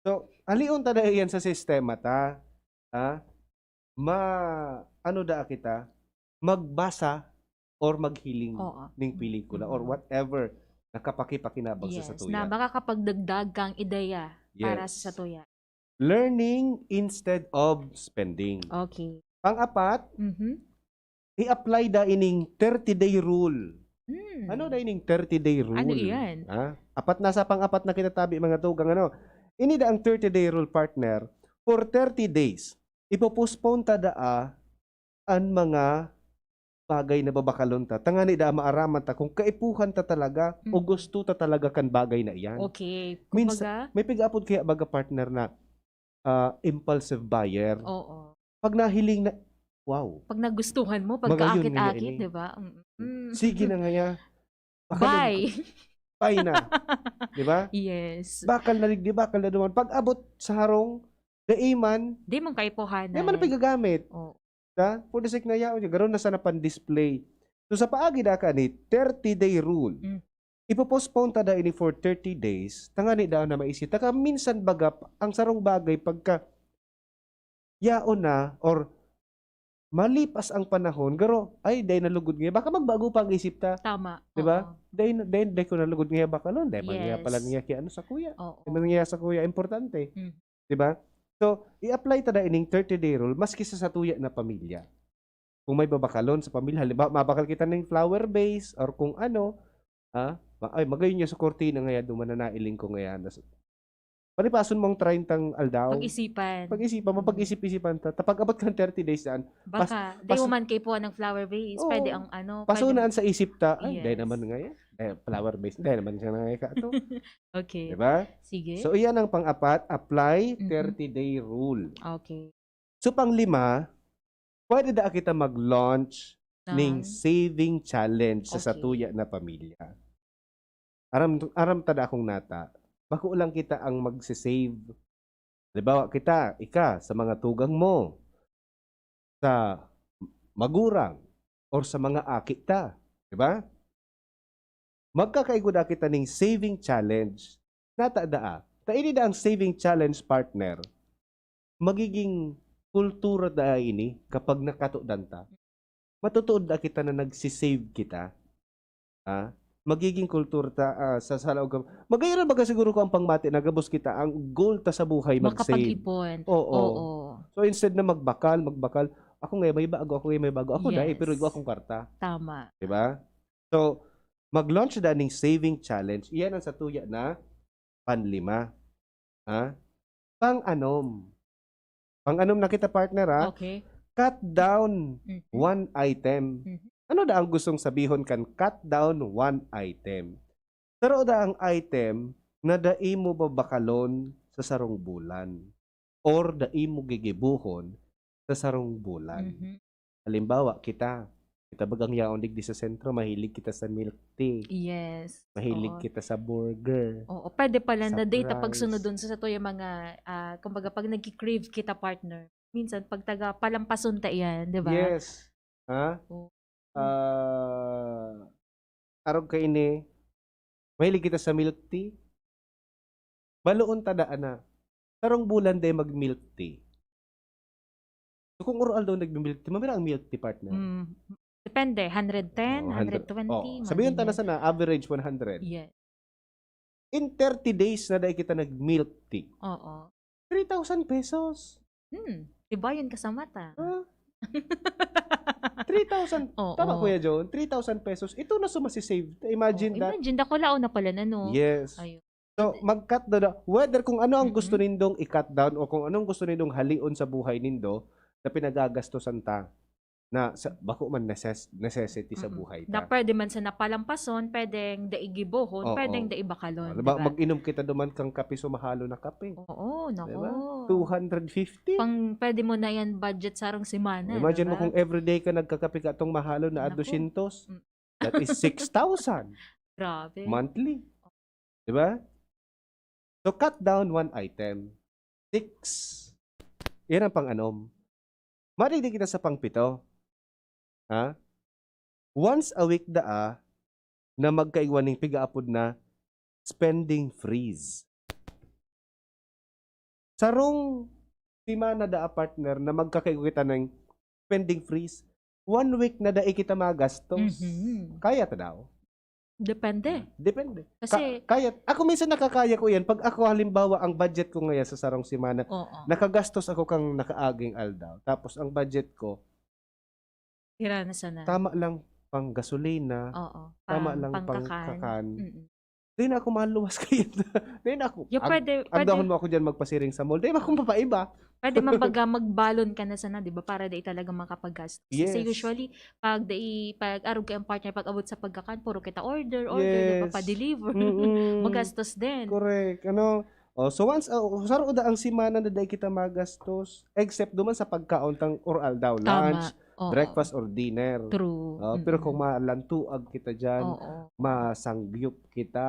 So, halion ta na iyan sa sistema ta. Ha? Ma, ano daa kita? Magbasa or maghiling Oo. ning pelikula or Mhm. whatever nakapakipakinabang sa Yes, satuya. na makakapagdagdag kang ideya para Yes. sa satuya. Learning instead of spending. Okay. Pang-apat, Mhm. i-apply da ining thirty-day rule. Hmm. Ano da ining thirty-day rule? Ano iyan? Ha? Apat na sa pang-apat na kita tabi, mga tugang, ano? Ini da ang thirty-day rule, partner. For thirty days, ipo-postpone ta daa an mga bagay na babakalon ta. Tangani daa maaraman ta kung kaipuhan ta talaga o Mm. gusto ta talaga kan bagay na iyan. Okay. Minsan, Kumbaga, may pigaapod kaya baga, partner, na, ah, impulsive buyer. Oo. Pag nahiling na, wow, Pag nagustuhan mo, Magayon pagkaakit-akit, ngaya ini. di ba? Mm-mm. Sige na ngaya. Bakalon Buy. ko. Buy na. Di ba? Yes. Bakal na digdi, bakal na duman. Pag abot sa harong, dai man, Di man kaipuhanan. dai man pigagamit. Oo. Da? For the sake na yaon, garo na sana pan-display. So, sa paagi da kani, thirty-day rule. Mm. Ipo-postpone ta da ini for thirty days, tangani daw na maisip ta. Ka minsan baga, ang sarong bagay, pagka yaon na, or malipas ang panahon, garo, ay, dai na lugod ngaya. Baka magbago pa ang isip ta. Tama. Di ba? Oo. Dai, na- dai, dai ko na lugod ngaya bakalon. Dai man ngaya pala Yes. ngaya ki ano sakuya. Oo. Dai man ngaya sakuya importante. Mm. Di ba? So, i-apply ta da ining thirty-day rule maski sa satuya na pamilya. Kung may babakalon sa pamilya, halimbawa, mabakal kita ning flower vase or kung ano, ha? Ma- Ay, magayon niya sa kortina ngaya, duman na nailing ko ngaya. Nas- Palipason mong treyntang aldaw. Pag-isipan. Pag-isipan mo, Mm. pag-isip-isipan ta. Tapag abot kan thirty days daan, pas- Baka, di pas- mo man kaipuhan ng flower vase. Oo. Pwede ang ano, Paso pwede na sa isip ta, ay, dai Yes. naman ngaya. Eh, flower vase, dai naman siya ngaya ka to. Okay. Di ba? Sige. So, iyan ang pang-apat, apply Mhm. thirty-day rule. Okay. So, pang-lima, pwede da kita mag-launch ning Ng- saving challenge sa Okay. satuya na pamilya. Aram, aram ta da akong nata, bako lang kita ang magse-save. Halimbawa kita, ika, sa mga tugang mo, sa magurang, or sa mga aki ta. Di ba? Magkakaigwa da kita ning saving challenge. Nata daa. Ta ini da ang saving challenge, partner. Magiging kultura da ini kapag nakatodan ta. Matutuod da kita na nagsisave kita. Ha? Magiging kultura ta, ah, sa, sa laog ka. Magayon baga siguro ko ang pangmati na gabos kita, ang goal ta sa buhay, mag-save. Makapag-ipon. Oo. Oo. So, instead na magbakal, magbakal, ako nga may bago, ako nga may bago, ako dai, Yes. pero igwa akong kwarta. Tama. Di ba? So, mag-launch da ning saving challenge. Iyan ang satuya na panlima. Ha? Pang-anom. Pang-anom na kita, partner, ha? Okay. Cut down Mhm. one item. Mhm. Ano da ang gustong sabihon kan cut down one item? Saro da ang item na dai mo babakalon sa sarong bulan or dai mo gigibohon sa sarong bulan. Mhm. Halimbawa, kita, kita bagang yaon digdi sa sentro, mahilig kita sa milk tea. Yes. Mahilig Oo. kita sa burger. Oo, pwede pala Sa na data fries. pagsunodon sa satuya mga, ah, kumbaga, pag nagki-crave kita, partner, minsan pag taga palampason ta iyan, di ba? Yes. Ha? Oo. Ah, arog kaini, mahilig kita sa milk tea. Baloon ta daan na. Sarong bulan dai mag-milk tea. So, kung oro-aldaw nagmi-milk tea, mamira ang milk tea, partner. Mm. Depende, hundred ten, Oh, hundred. hundred twenty, Oh, mga sabihin ta na ganyan. sana, average one hundred. Yes. In thirty days na dai kita nag-milk tea. Oo. Three thousand pesos. Hmm. Tibayon ka sa mata. Ha? Three thousand. Oo. Tama, Kuya John? Three thousand pesos. Ito na so masisave. Imagine Oo, that. Imagine, dakulaon na pala na, no? Yes. Ayun. So, mag-cut down na. Whether kung ano ang gusto Mm-mm. nindong i-cut down o kung anong gusto nindong halion sa buhay nindo na pinagagastosan ta na sa, bako man necess- necessity sa Mm-mm. buhay Na ta. Pwede man sa napalampason, pwedeng daigibohon, Oo. Pwedeng daibakalon, Diba? diba? Mag-inom kita duman kang kape, so mahalo na kape. Oo, nako. Diba? two hundred fifty. Pang, pwede mo na yan budget sarong semana, Imagine mo diba? Kung everyday ka nagkakape ka itong mahalo na at Naku. dosyentos. Mm. That is six thousand Grabe. monthly. Diba? So, cut down one item. Six. Yan ang pang-anom. Madigdi kita sa pangpito. Ha? Once a week daa na magkaigwa ning pigaapod na spending freeze. Sarong semana daa, partner, na magkakaigwa kita ng spending freeze. One week na dai kita magastos. Mhm. Kaya ta daw? Depende. Depende. Kasi Ka- kaya, ako minsan nakakaya ko yan. Pag ako, halimbawa, ang budget ko ngayon sa sarong semana, Oo. nakagastos ako kang nakaaging aldaw. Tapos ang budget ko, Tira na sana. Tama lang pang gasolina, Oo. Tama Pang, lang pang pangkakan. kakan. Mm-mm. Di na ako maluwas kayo. Di na ako. Yeah, Ag- pwede, pwede, Agdahon mo ako dyan magpasiring sa mall. Di ba akong papaiba? pwede mambaga magbalon ka na sana, di ba? Para di talaga makapagastos. Kasi Yes. Usually, pag di, pag arog ka ang partner, pag abot sa pagkakan, puro kita order, order, di ba? Yes. Pa-deliver. Mm-mm. Magastos din. Correct. Ano? Oh, so once, oh, saro da ang semana na dai kita magastos. Except duman sa pagkaon tang or aldaw, Tama. lunch, Oo. breakfast or dinner. True. Oh, pero Mm-mm. kung malantuag kita dyan, Oo. masangyup kita,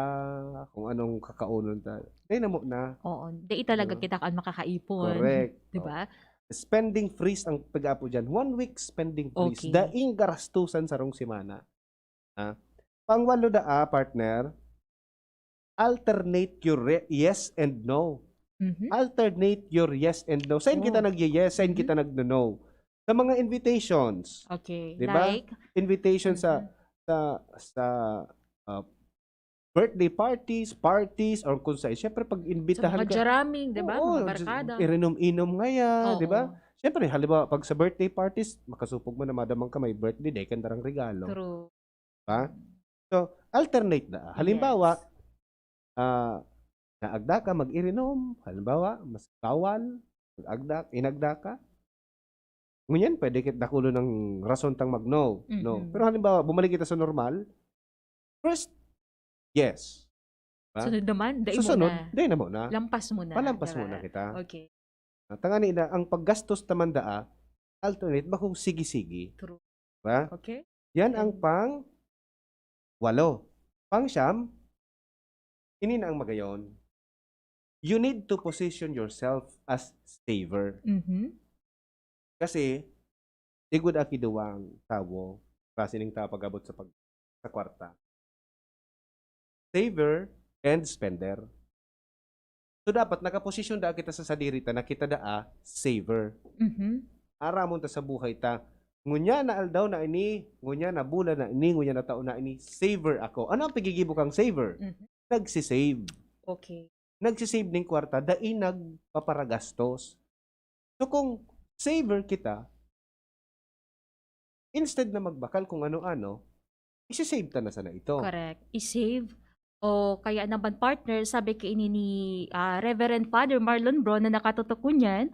kung anong kakaunon ta. Dai na mo na. Oo. Di talaga Diba? kita kaan makakaipon. Correct. Di ba? Spending freeze ang pag-apo dyan. One week spending freeze. Okay. Daing garastusan sarong semana. Ha? Pangwalo da, ah, partner, alternate your re- yes and no. Mhm. Alternate your yes and no. Saan kita Oh. nag-yes? Saan Mhm. kita nag-no? Sa mga invitations. Okay. Di ba? Like, Invitation sa Mhm. sa sa ah, birthday parties, parties, or kung sa, syempre pag sa imbitahan mga ka, jaraming, di ba? oo, Mga barkada. Irinom-inom ngaya, di ba? Oo. Syempre, halimbawa, pag sa birthday parties, makasupog mo na madamang ka may birthday, dai ka darang regalo. True. Ba? So, alternate na. Halimbawa, Yes. ah, naagda ka mag-irinom, halimbawa, mas bawal, mag-agda, inagda ka. Ngunyan, pwede kit dakulo ng rason tang mag-no. No? Mhm. Pero halimbawa, bumalik kita sa normal, first, yes. Ba? Sunod naman, dai Susunod, muna. Dai na muna. Lampas muna, Palampas di ba? Muna kita. Okay. Tangani na, ang paggastos naman daa, alternate, bakong sige-sige. True. Ba? Okay. Yan ang Then pang walo. Pang siyam, ini na ang magayon. You need to position yourself as saver. Mhm. Kasi, igod aki duwang tawo, klase ning tawo pag-abot sa pag sa kwarta. Saver and spender. So, dapat nakaposisyon daa kita sa sadiri ta na kita daa saver. Mhm. Aramon ta sa buhay ta. Ngunyan na aldaw na ini, ngunyan na bulan na ini, ngunyan na taon na ini, saver ako. Ano ang pagigibo kang saver? Mhm. Nagsisave. Okay. Nagsisave ning kwarta, dai nagpaparagastos. So, kung saver kita, instead na magbakal kung ano-ano, isi-save ta na sana ito. Correct. I-save. O kaya naman, partner, sabi kaini ni, ah, Reverend Father Marlon Bro na nakatutok ngunyan,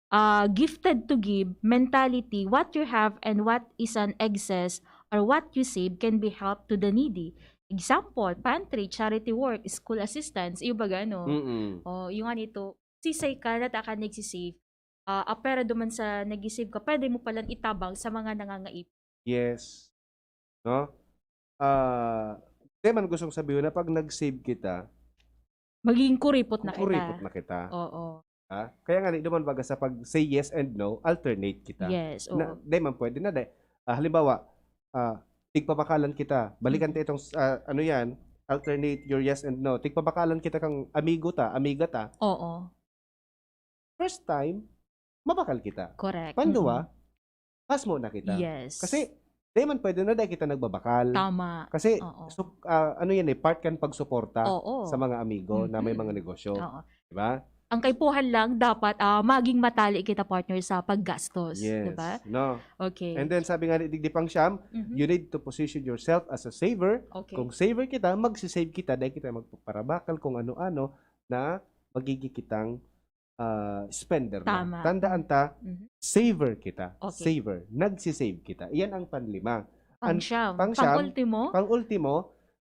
ah, gifted to give mentality, what you have and what is an excess or what you save can be help to the needy. Example, pantry, charity work, school assistance, iyo baga, no? Mm-mm. O, yung nga nito, sisay ka, nata ka nagsisave. Ah, ah, pero duman sa nag-save ka, pwede mo palang itabang sa mga nangangaipo. Yes. No? Ah, di man gustong sabihin na pag nag-save kita, Magiging kuripot na kita. kuripot na kita. Oo. Ha? Kaya nga, di duman baga sa pag say yes and no, alternate kita. Yes, Na, oo. di man pwede na, di. Ah, halimbawa, ah, tigpabakalan kita. Balikan Mm. ta itong, ah, ano yan, alternate your yes and no. Tigpabakalan kita kang amigo ta, amiga ta. Oo. First time, mabakal kita. Correct. Panduwa, Mm-mm. pasmo na kita. Yes. Kasi, Di man pwede na dahil kita nagbabakal. Tama. Kasi, Oo. sup- ah, ano yan eh, part kan pagsuporta Oo. sa mga amigo na may Mm-mm. mga negosyo. Oo. Di ba? Ang kaipuhan lang dapat ah, maging matali kita, partner, sa paggastos, di Yes. ba? No? Okay. And then sabi nga ni Digdi Pangsyam, Mhm. you need to position yourself as a saver. Okay. Kung saver kita, magsisave kita dahil kita magpaparabakal kung ano-ano na magiging kitang ah, spender na. Tama. Tandaan ta, Mhm. saver kita. Okay. Saver. Nagsisave kita. Iyan ang panlima. An- Pangsyam. pangsyam, Pang-ultimo? Pang-ultimo,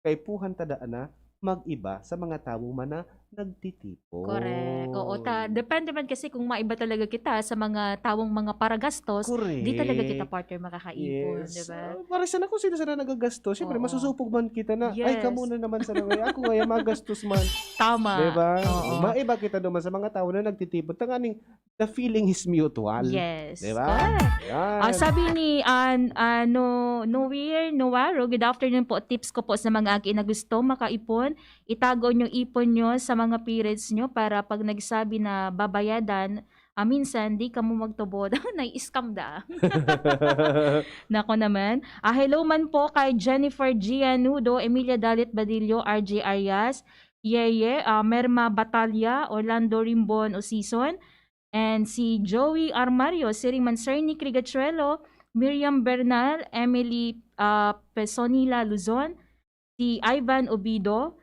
kaipuhan ta daan na mag-iba sa mga tawo man na nagtitipon. Correct. Oo, ta, depende man kasi kung maiba talaga kita sa mga tawong mga paragastos, Correct. Di talaga kita, partner, makakaipon, Yes. di ba? Ah, para sana kung sino sana nagagastos, syempre, Oo. masusupog man kita na, "Ay, Yes. kamo na naman sana, ako kaya magastos man." Tama. Di ba? Oo. Maiba kita naman sa mga tao na nagtitipon. Tanganing, the feeling is mutual. Yes. Di ba? Correct. Yan. Ah, sabi ni An, ano, Noir Noaro, "Good afternoon po. Tips ko po sa mga aki na gusto makaipon, itago nyo ipon nyo sa mga periods nyo para pag nagsabi na babayadan, ah, minsan di kamo magtubod." Nai-scam da. Nako naman. Ah, hello man po kay Jennifer Gianudo, Emilia Dalit Badillo, R J Arias, Yeye, ah, Merma Batalla, Orlando Rimbon Osison, and si Joey Armario, siring man Sir Nick Rigachuelo, Miriam Bernal, Emily ah, Pesonila Luzon, si Ivan Obido,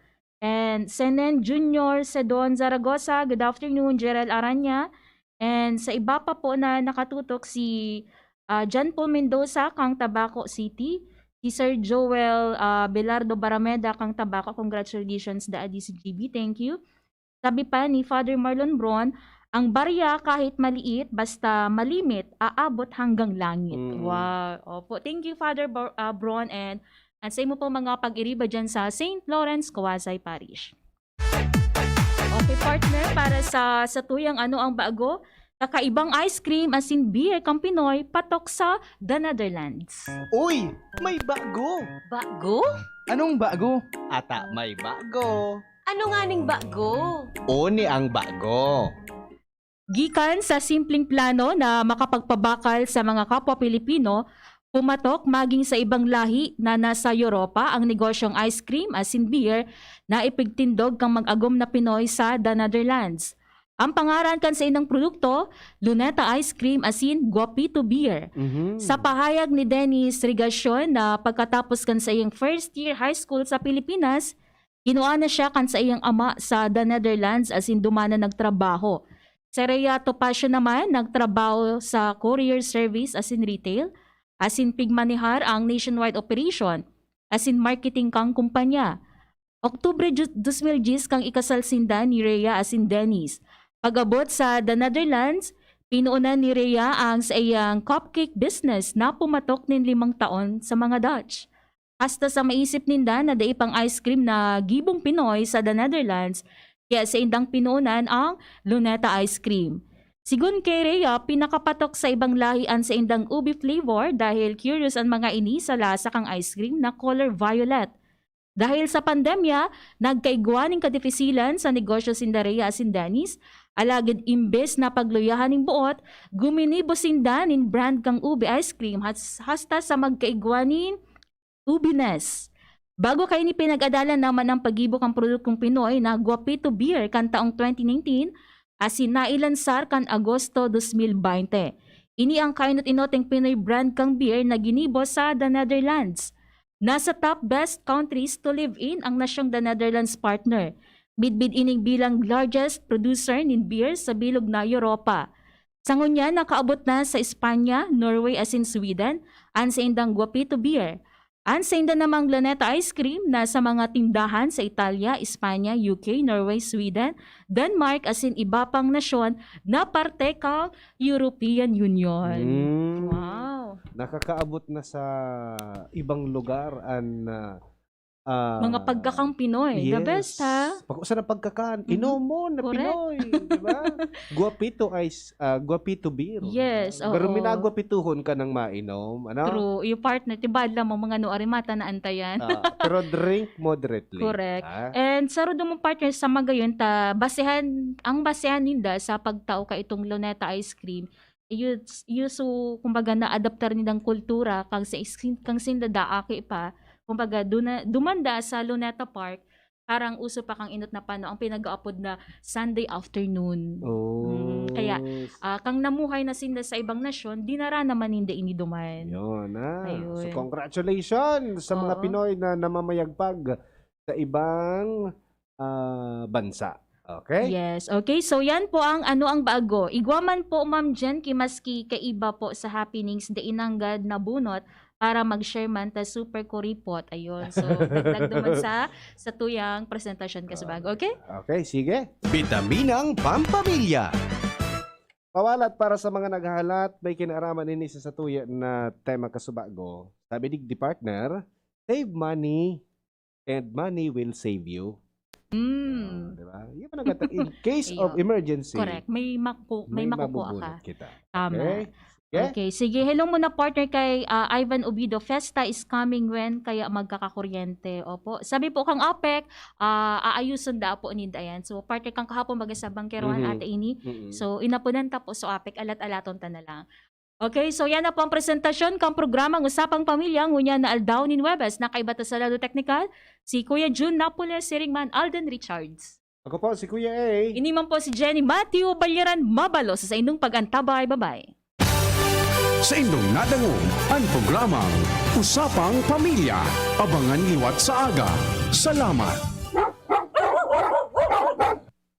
and Senen Junior Sedon Zaragoza, good afternoon, Jerel Aranya, and sa iba pa po na nakatutok, si ah, John Paul Mendoza kang Tabaco City, si Sir Joel ah, Belardo Barameda kang Tabaco, congratulations, Daddy C G B, thank you. Sabi pa ni Father Marlon Bron, "Ang barya kahit maliit, basta malimit, aabot hanggang langit." Mm. Wow. Opo. Thank you, Father Bor- ah, Bron, and, and sa imo pong mga pag-iriba dyan sa Saint Lawrence Quasi Parish. Okay, partner, para sa, sa tuyang ano ang bago, kakaibang ice cream asin beer kang Pinoy patok sa The Netherlands. Uy! May bago! Bago? Anong bago? Ata may bago. Ano nga ning bago? Oni ang bago. Gikan sa simpleng plano na makapagpabakal sa mga kapwa Pilipino, pumatok maging sa ibang lahi na nasa Europa ang negosyong ice cream asin beer na ipigtindog kang mag-agom na Pinoy sa The Netherlands. Ang pangaran kan saindang produkto, Luneta Ice Cream asin Guapito Beer. Mhm. Sa pahayag ni Dennis Rigacion na pagkatapos kan saiyang first year high school sa Pilipinas, kinua na siya kan saiyang ama sa The Netherlands asin duman na nagtrabaho. Si Rhea Topacio naman nagtrabaho sa courier service asin retail, asin pigmanehar ang nationwide operation asin marketing kang kumpanya. Oktubre ju- dos mil diyes kang ikasal sinda ni Rhea asin Dennis. Pag-abot sa The Netherlands, pinuunan ni Rhea ang saiyang cupcake business na pumatok nin limang taon sa mga Dutch. Hasta sa maisip ninda na dai pang ice cream na gibong Pinoy sa The Netherlands, kaya saindang pinuunan ang Luneta Ice Cream. Sigon kay Rhea, pinakapatok sa ibang lahi an saindang ube flavor dahil curious an mga ini sa lasa kang ice cream na color violet. Dahil sa pandemya, nagkaigwa nin kadifisilan sa negosyo sinda Rhea asin Dennis, alagad imbes na pagluyahan nin boot, guminibo sinda nin brand kang ube ice cream has- hasta sa magkaigwa nin Ubines. Bago kaini, pinag-adalan naman ang paggibo kan produktong Pinoy na Guapito Beer kan taong twenty nineteen, asin nailansar kan Agosto dos mil baynte. Ini ang kainot-inoteng Pinoy brand kang beer na ginibo sa The Netherlands. Nasa top best countries to live in ang nasyong The Netherlands, partner. Midbid ining bilang largest producer nin beer sa bilog na Europa. Sa ngunyan, nakaabot na sa Espanya, Norway asin Sweden an saindang Guapito Beer. An sainda namang Luneta Ice Cream nasa mga tindahan sa Italia, Espanya, U K, Norway, Sweden, Denmark asin iba pang nasyon na parte kang European Union. Mm. Wow. Nakakaabot na sa ibang lugar an ah, ah, Mga pagkakang Pinoy. The yes. Best, ha? Pag usa na pagkakan, Mhm. inomon na Correct. Pinoy, di ba? Guapito ice, ah, guapito beer. Yes, Pero oo. Minaguapituhon ka ng mainom, ano? True. Yung partner, tibad lang, mga nuari mata na antayan. Ah, pero drink moderately. Correct. Ah. And sa Rodomon, partner, sa Magayon, ta, basehan, ang basehan ninda sa pagtao ka itong Luneta Ice Cream, Yus-, yusu, kumbaga, naadaptar nindang kultura kang sa is-, kang sinda da aki pa. Kumbaga, duna-, duman da sa Luneta Park, parang uso pa kang inot na pano ang pinag-aapod na Sunday afternoon. Oh. Mm, kaya, ah, kang namuhay na sinda sa ibang nasyon, dinara naman ninda ini duman. Yun, ah. So, Ayun. congratulations sa mga Oo. Pinoy na namamayagpag sa ibang, ah, bansa. Okay? Yes. Okay, so yan po ang Ano ang Bago. Igwa man po, Ma'am Jen, ki maski kaiba po sa happenings, dai nanggad nabunot para mag-share man ta super kuripot. Ayun. So, dagdag naman sa, sa tuyang presentasyon ka sa bago. Okay? Okay, sige. Bitaminang Pampamilya. Pawalat para sa mga naghahalat, may kinaaraman ini sa satuya na tema kasubago. Sabi digdi, partner, "Save money and money will save you." Mm. Ah, di ba? Yun ang gata-, in case of Ayun. emergency, Correct. May maku-, may may makukuha mabubunot ka. kita. Tama. Okay? Sige? Okay. Sige. Hello muna, partner, kay, ah, Ivan Obido. "Fiesta is coming when kaya magkakakuryente." Opo. Sabi po kang APEC, ah, aayuson da po ninda yan. So, partner, kang kahapon baga sa bangkerohan Mhm. ata ini. Mhm. So, inapunan ta po. So, APEC, alat-alaton ta na lang. Okay, so yan na po ang presentasyon kang programang Usapang Pamilya ngunyan na aldaw nin Huwebes. Nakaiba ta sa lado teknikal, si Kuya Jun Napoles, siring man Alden Richards. Ako po, si Kuya A. Ini man po si Jenny Matthew Balyaran Mabalos sa saindong pag-antabay. Bye-bye. Sa indong nadangog, ang programang Usapang Pamilya. Abangan liwat sa aga. Salamat.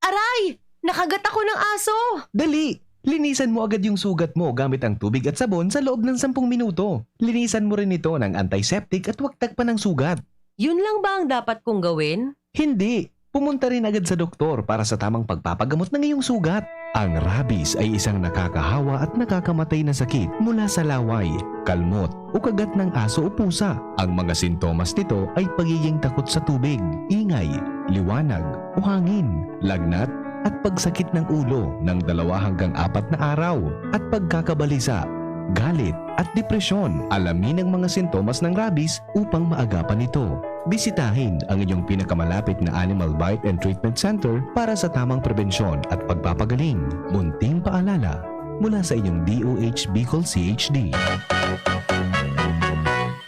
Aray! Nakagat ako ng aso! Dali! Linisan mo agad yung sugat mo gamit ang tubig at sabon sa loob ng sampung minuto. Linisan mo rin ito ng antiseptic at huwag tagpan ng sugat. Yun lang ba ang dapat kong gawin? Hindi! Pumunta rin agad sa doktor para sa tamang pagpapagamot ng iyong sugat. Ang rabies ay isang nakakahawa at nakakamatay na sakit mula sa laway, kalmot, o kagat ng aso o pusa. Ang mga sintomas nito ay pagiging takot sa tubig, ingay, liwanag, o hangin, lagnat, at pagsakit ng ulo ng dalawa hanggang apat na araw, at pagkakabalisa, galit, at depresyon. Alamin ang mga sintomas ng rabies upang maagapan ito. Bisitahin ang inyong pinakamalapit na Animal Bite and Treatment Center para sa tamang prebensyon at pagpapagaling. Munting paalala mula sa inyong D O H Bicol C H D.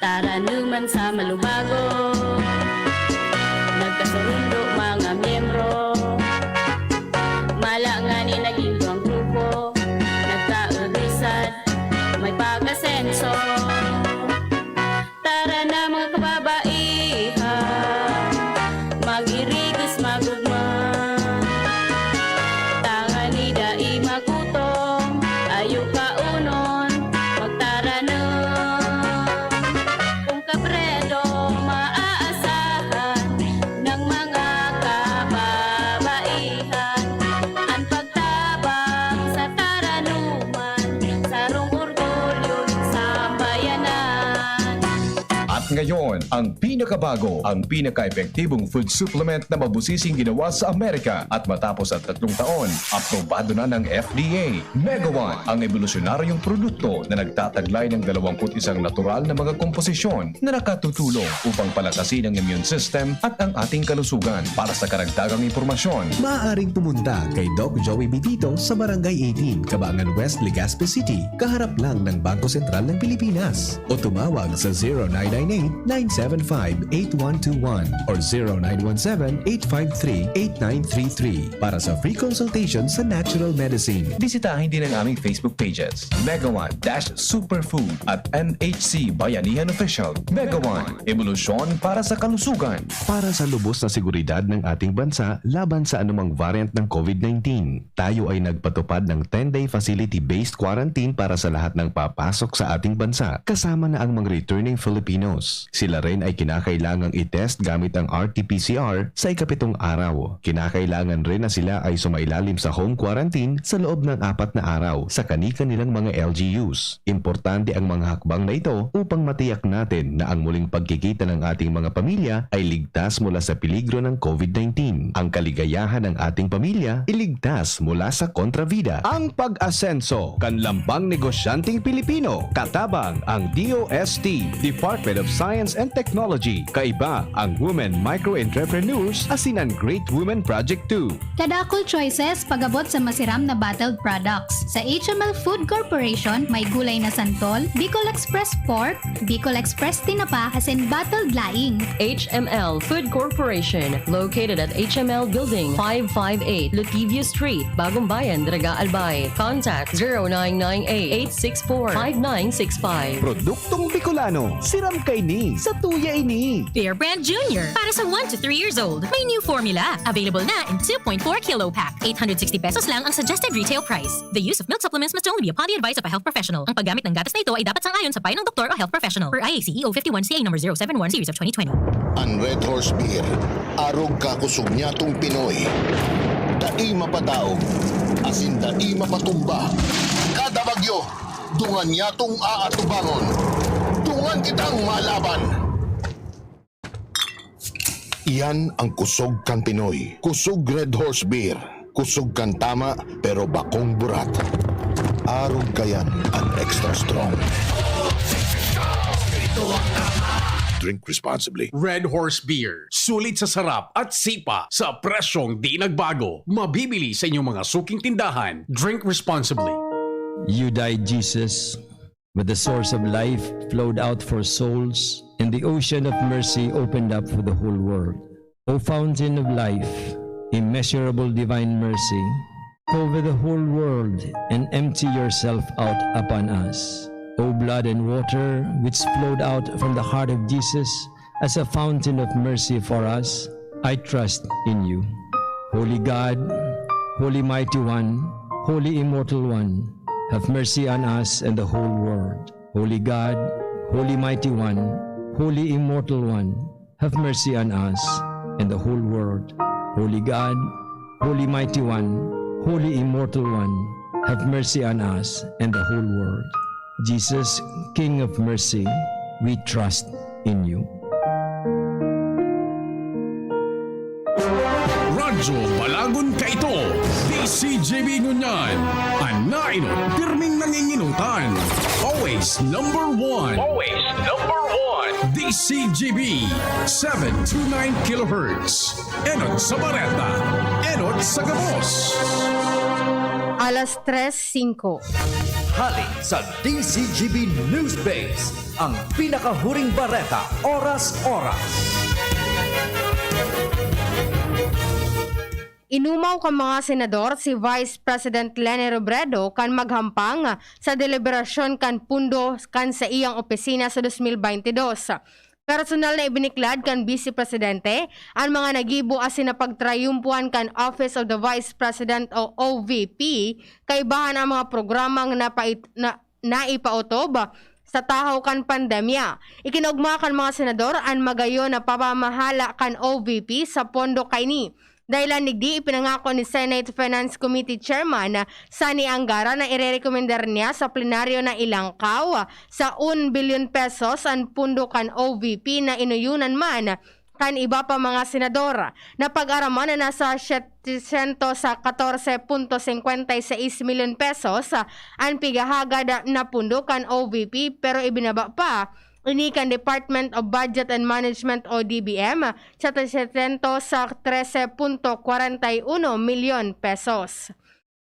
Taranuman sa Malubago, nagkasurundo mga miyembro. Mala ngani naging duwang grupo, nagkaurusan, may pag-asenso. Tara na, mga kababaihan, mag-irigos, mag-ugma. Tangani dai magutom, ayo kaunon, magtaranom. Kung kabredo maaasahan ng mga kababaihan, an pagtabang sa taranuman, sarong orgulyo nin sambayanan. At ngayon, ang pinakabago, ang pinaka-epektibong food supplement na mabusising ginawa sa Amerika at matapos ang tatlong taon, aprobado na ng F D A. Mega One, ang ebolusyonaryong produkto na nagtataglay ng dalawampu't isang natural na mga komposisyon na nakatutulong upang palakasin ang immune system at ang ating kalusugan. Para sa karagdagang impormasyon, maaaring pumunta kay Doc Joey Bitito sa Barangay eighteen, Cabangan West, Legazpi City, kaharap lang ng Bangko Sentral ng Pilipinas. O tumawag sa zero nine nine eight, nine seven five, eight one two one or zero nine one seven, eight five three, eight nine three three para sa free consultation sa natural medicine. Bisitahin din ang aming Facebook pages, Mega One dash Superfood at M H C Bayanihan Official. Mega One, ebolusyon para sa kalusugan. Para sa lubos na seguridad ng ating bansa laban sa anumang variant ng COVID nineteen, tayo ay nagpatupad ng ten-day facility-based quarantine para sa lahat ng papasok sa ating bansa, kasama na ang mga returning Filipinos. Sila rin ay kinakailangang i-test gamit ang R T P C R sa ikapitong araw. Kinakailangan rin na sila ay sumailalim sa home quarantine sa loob ng apat na araw sa kani-kanilang mga L G Us. Importante ang mga hakbang na ito upang matiyak natin na ang muling pagkikita ng ating mga pamilya ay ligtas mula sa peligro ng COVID nineteen. Ang kaligayahan ng ating pamilya iligtas mula sa kontrabida. Ang pag-asenso kan lambang negosyanteng Pilipino, katabang ang D O S T, Department of Science and Technology. Kaiba ang Women Micro Entrepreneurs asin an Great Women Project two. Kadakul choices pag-abot sa masiram na bottled products. Sa H M L Food Corporation, may gulay na santol, Bicol Express Pork, Bicol Express Tinapa, asin bottled laing. H M L Food Corporation, located at H M L Building, five five eight Lutivio Street, Bagong Bayan, Daraga, Albay. Contact zero nine nine eight, eight six four, five nine six five. Produktong Bicolano, siram kaini, satuya ini. Bear Brand Junior, para sa one to three years old. May new formula. Available na in two point four kilo pack. Eight hundred sixty pesos lang ang suggested retail price. The use of milk supplements must only be upon the advice of a health professional. Ang paggamit ng gatas na ito ay dapat sang-ayon sa payo ng doktor o health professional, per I A C E O fifty-one C A number zero seven one series of twenty twenty. An Red Horse Beer, arog ka kusog nyatong Pinoy. Dai mapadaog, asin dai mapatumba. Kada bagyo, dungan nyatong aatubangon. Dungan kitang malaban. Iyan ang kusog kan Pinoy. Kusog Red Horse Beer. Kusog kan tama, pero bakong burat. Arog kayan an extra strong. Drink responsibly. Red Horse Beer. Sulit sa sarap at sipa sa presyong di nagbago. Mabibili sa inyong mga suking tindahan. Drink responsibly. You died, Jesus, but the source of life flowed out for souls, and the ocean of mercy opened up for the whole world. O fountain of life, immeasurable divine mercy, cover the whole world and empty yourself out upon us. O blood and water which flowed out from the heart of Jesus as a fountain of mercy for us, I trust in you. Holy God, Holy Mighty One, Holy Immortal One, have mercy on us and the whole world. Holy God, Holy Mighty One, Holy Immortal One, have mercy on us and the whole world. Holy God, Holy Mighty One, Holy Immortal One, have mercy on us and the whole world. Jesus, King of Mercy, we trust in you. Radyo Balagon kaito, D C G B ngunyan, an nainot pirming nanginginutan. Always number one. Always number one. D C G B, seven two nine kilohertz. Enot sa bareta, enot sa gabos. Alas tres singko. Hali sa D C G B News Base, ang pinakahuring bareta, oras-oras. Inumaw kan mga senador si Vice President Leni Robredo kan maghampang sa deliberasyon kan pundo kan saiyang opisina sa dos mil baynte dos. Personal na ibiniklad kan Bise Presidente an mga nagibo asin napagtrayumpohan kan Office of the Vice President o O V P, kaibahan ang mga programang napait-, na, naipaotob sa tahaw kan pandemya. Ikinaogma kan mga senador an magayon na pamamahala kan O V P sa pondo kaini. Dahilan digdi, ipinangako ni Senate Finance Committee Chairman Sonny Angara na irerekomendar niya sa plenaryo na ilangkaw sa un bilyon pesos an pundo kan O V P na inoyonan man kan iba pa mga senador. Napag-araman na nasa setecientos katorse punto singkwenta y seis milyon pesos an pighahagad na pundo kan O V P, pero ibinaba pa ini kan Department of Budget and Management o D B M sa setecientos trese punto kwarenta y uno milyon pesos.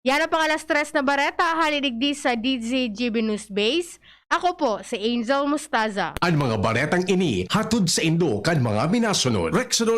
Yan ang pang alas tres na bareta, hali digdi sa D Z G B News Base. Ako po si Angel Mustaza. An mga baretang ini hatod saindo kan mga minasunod: Rexidol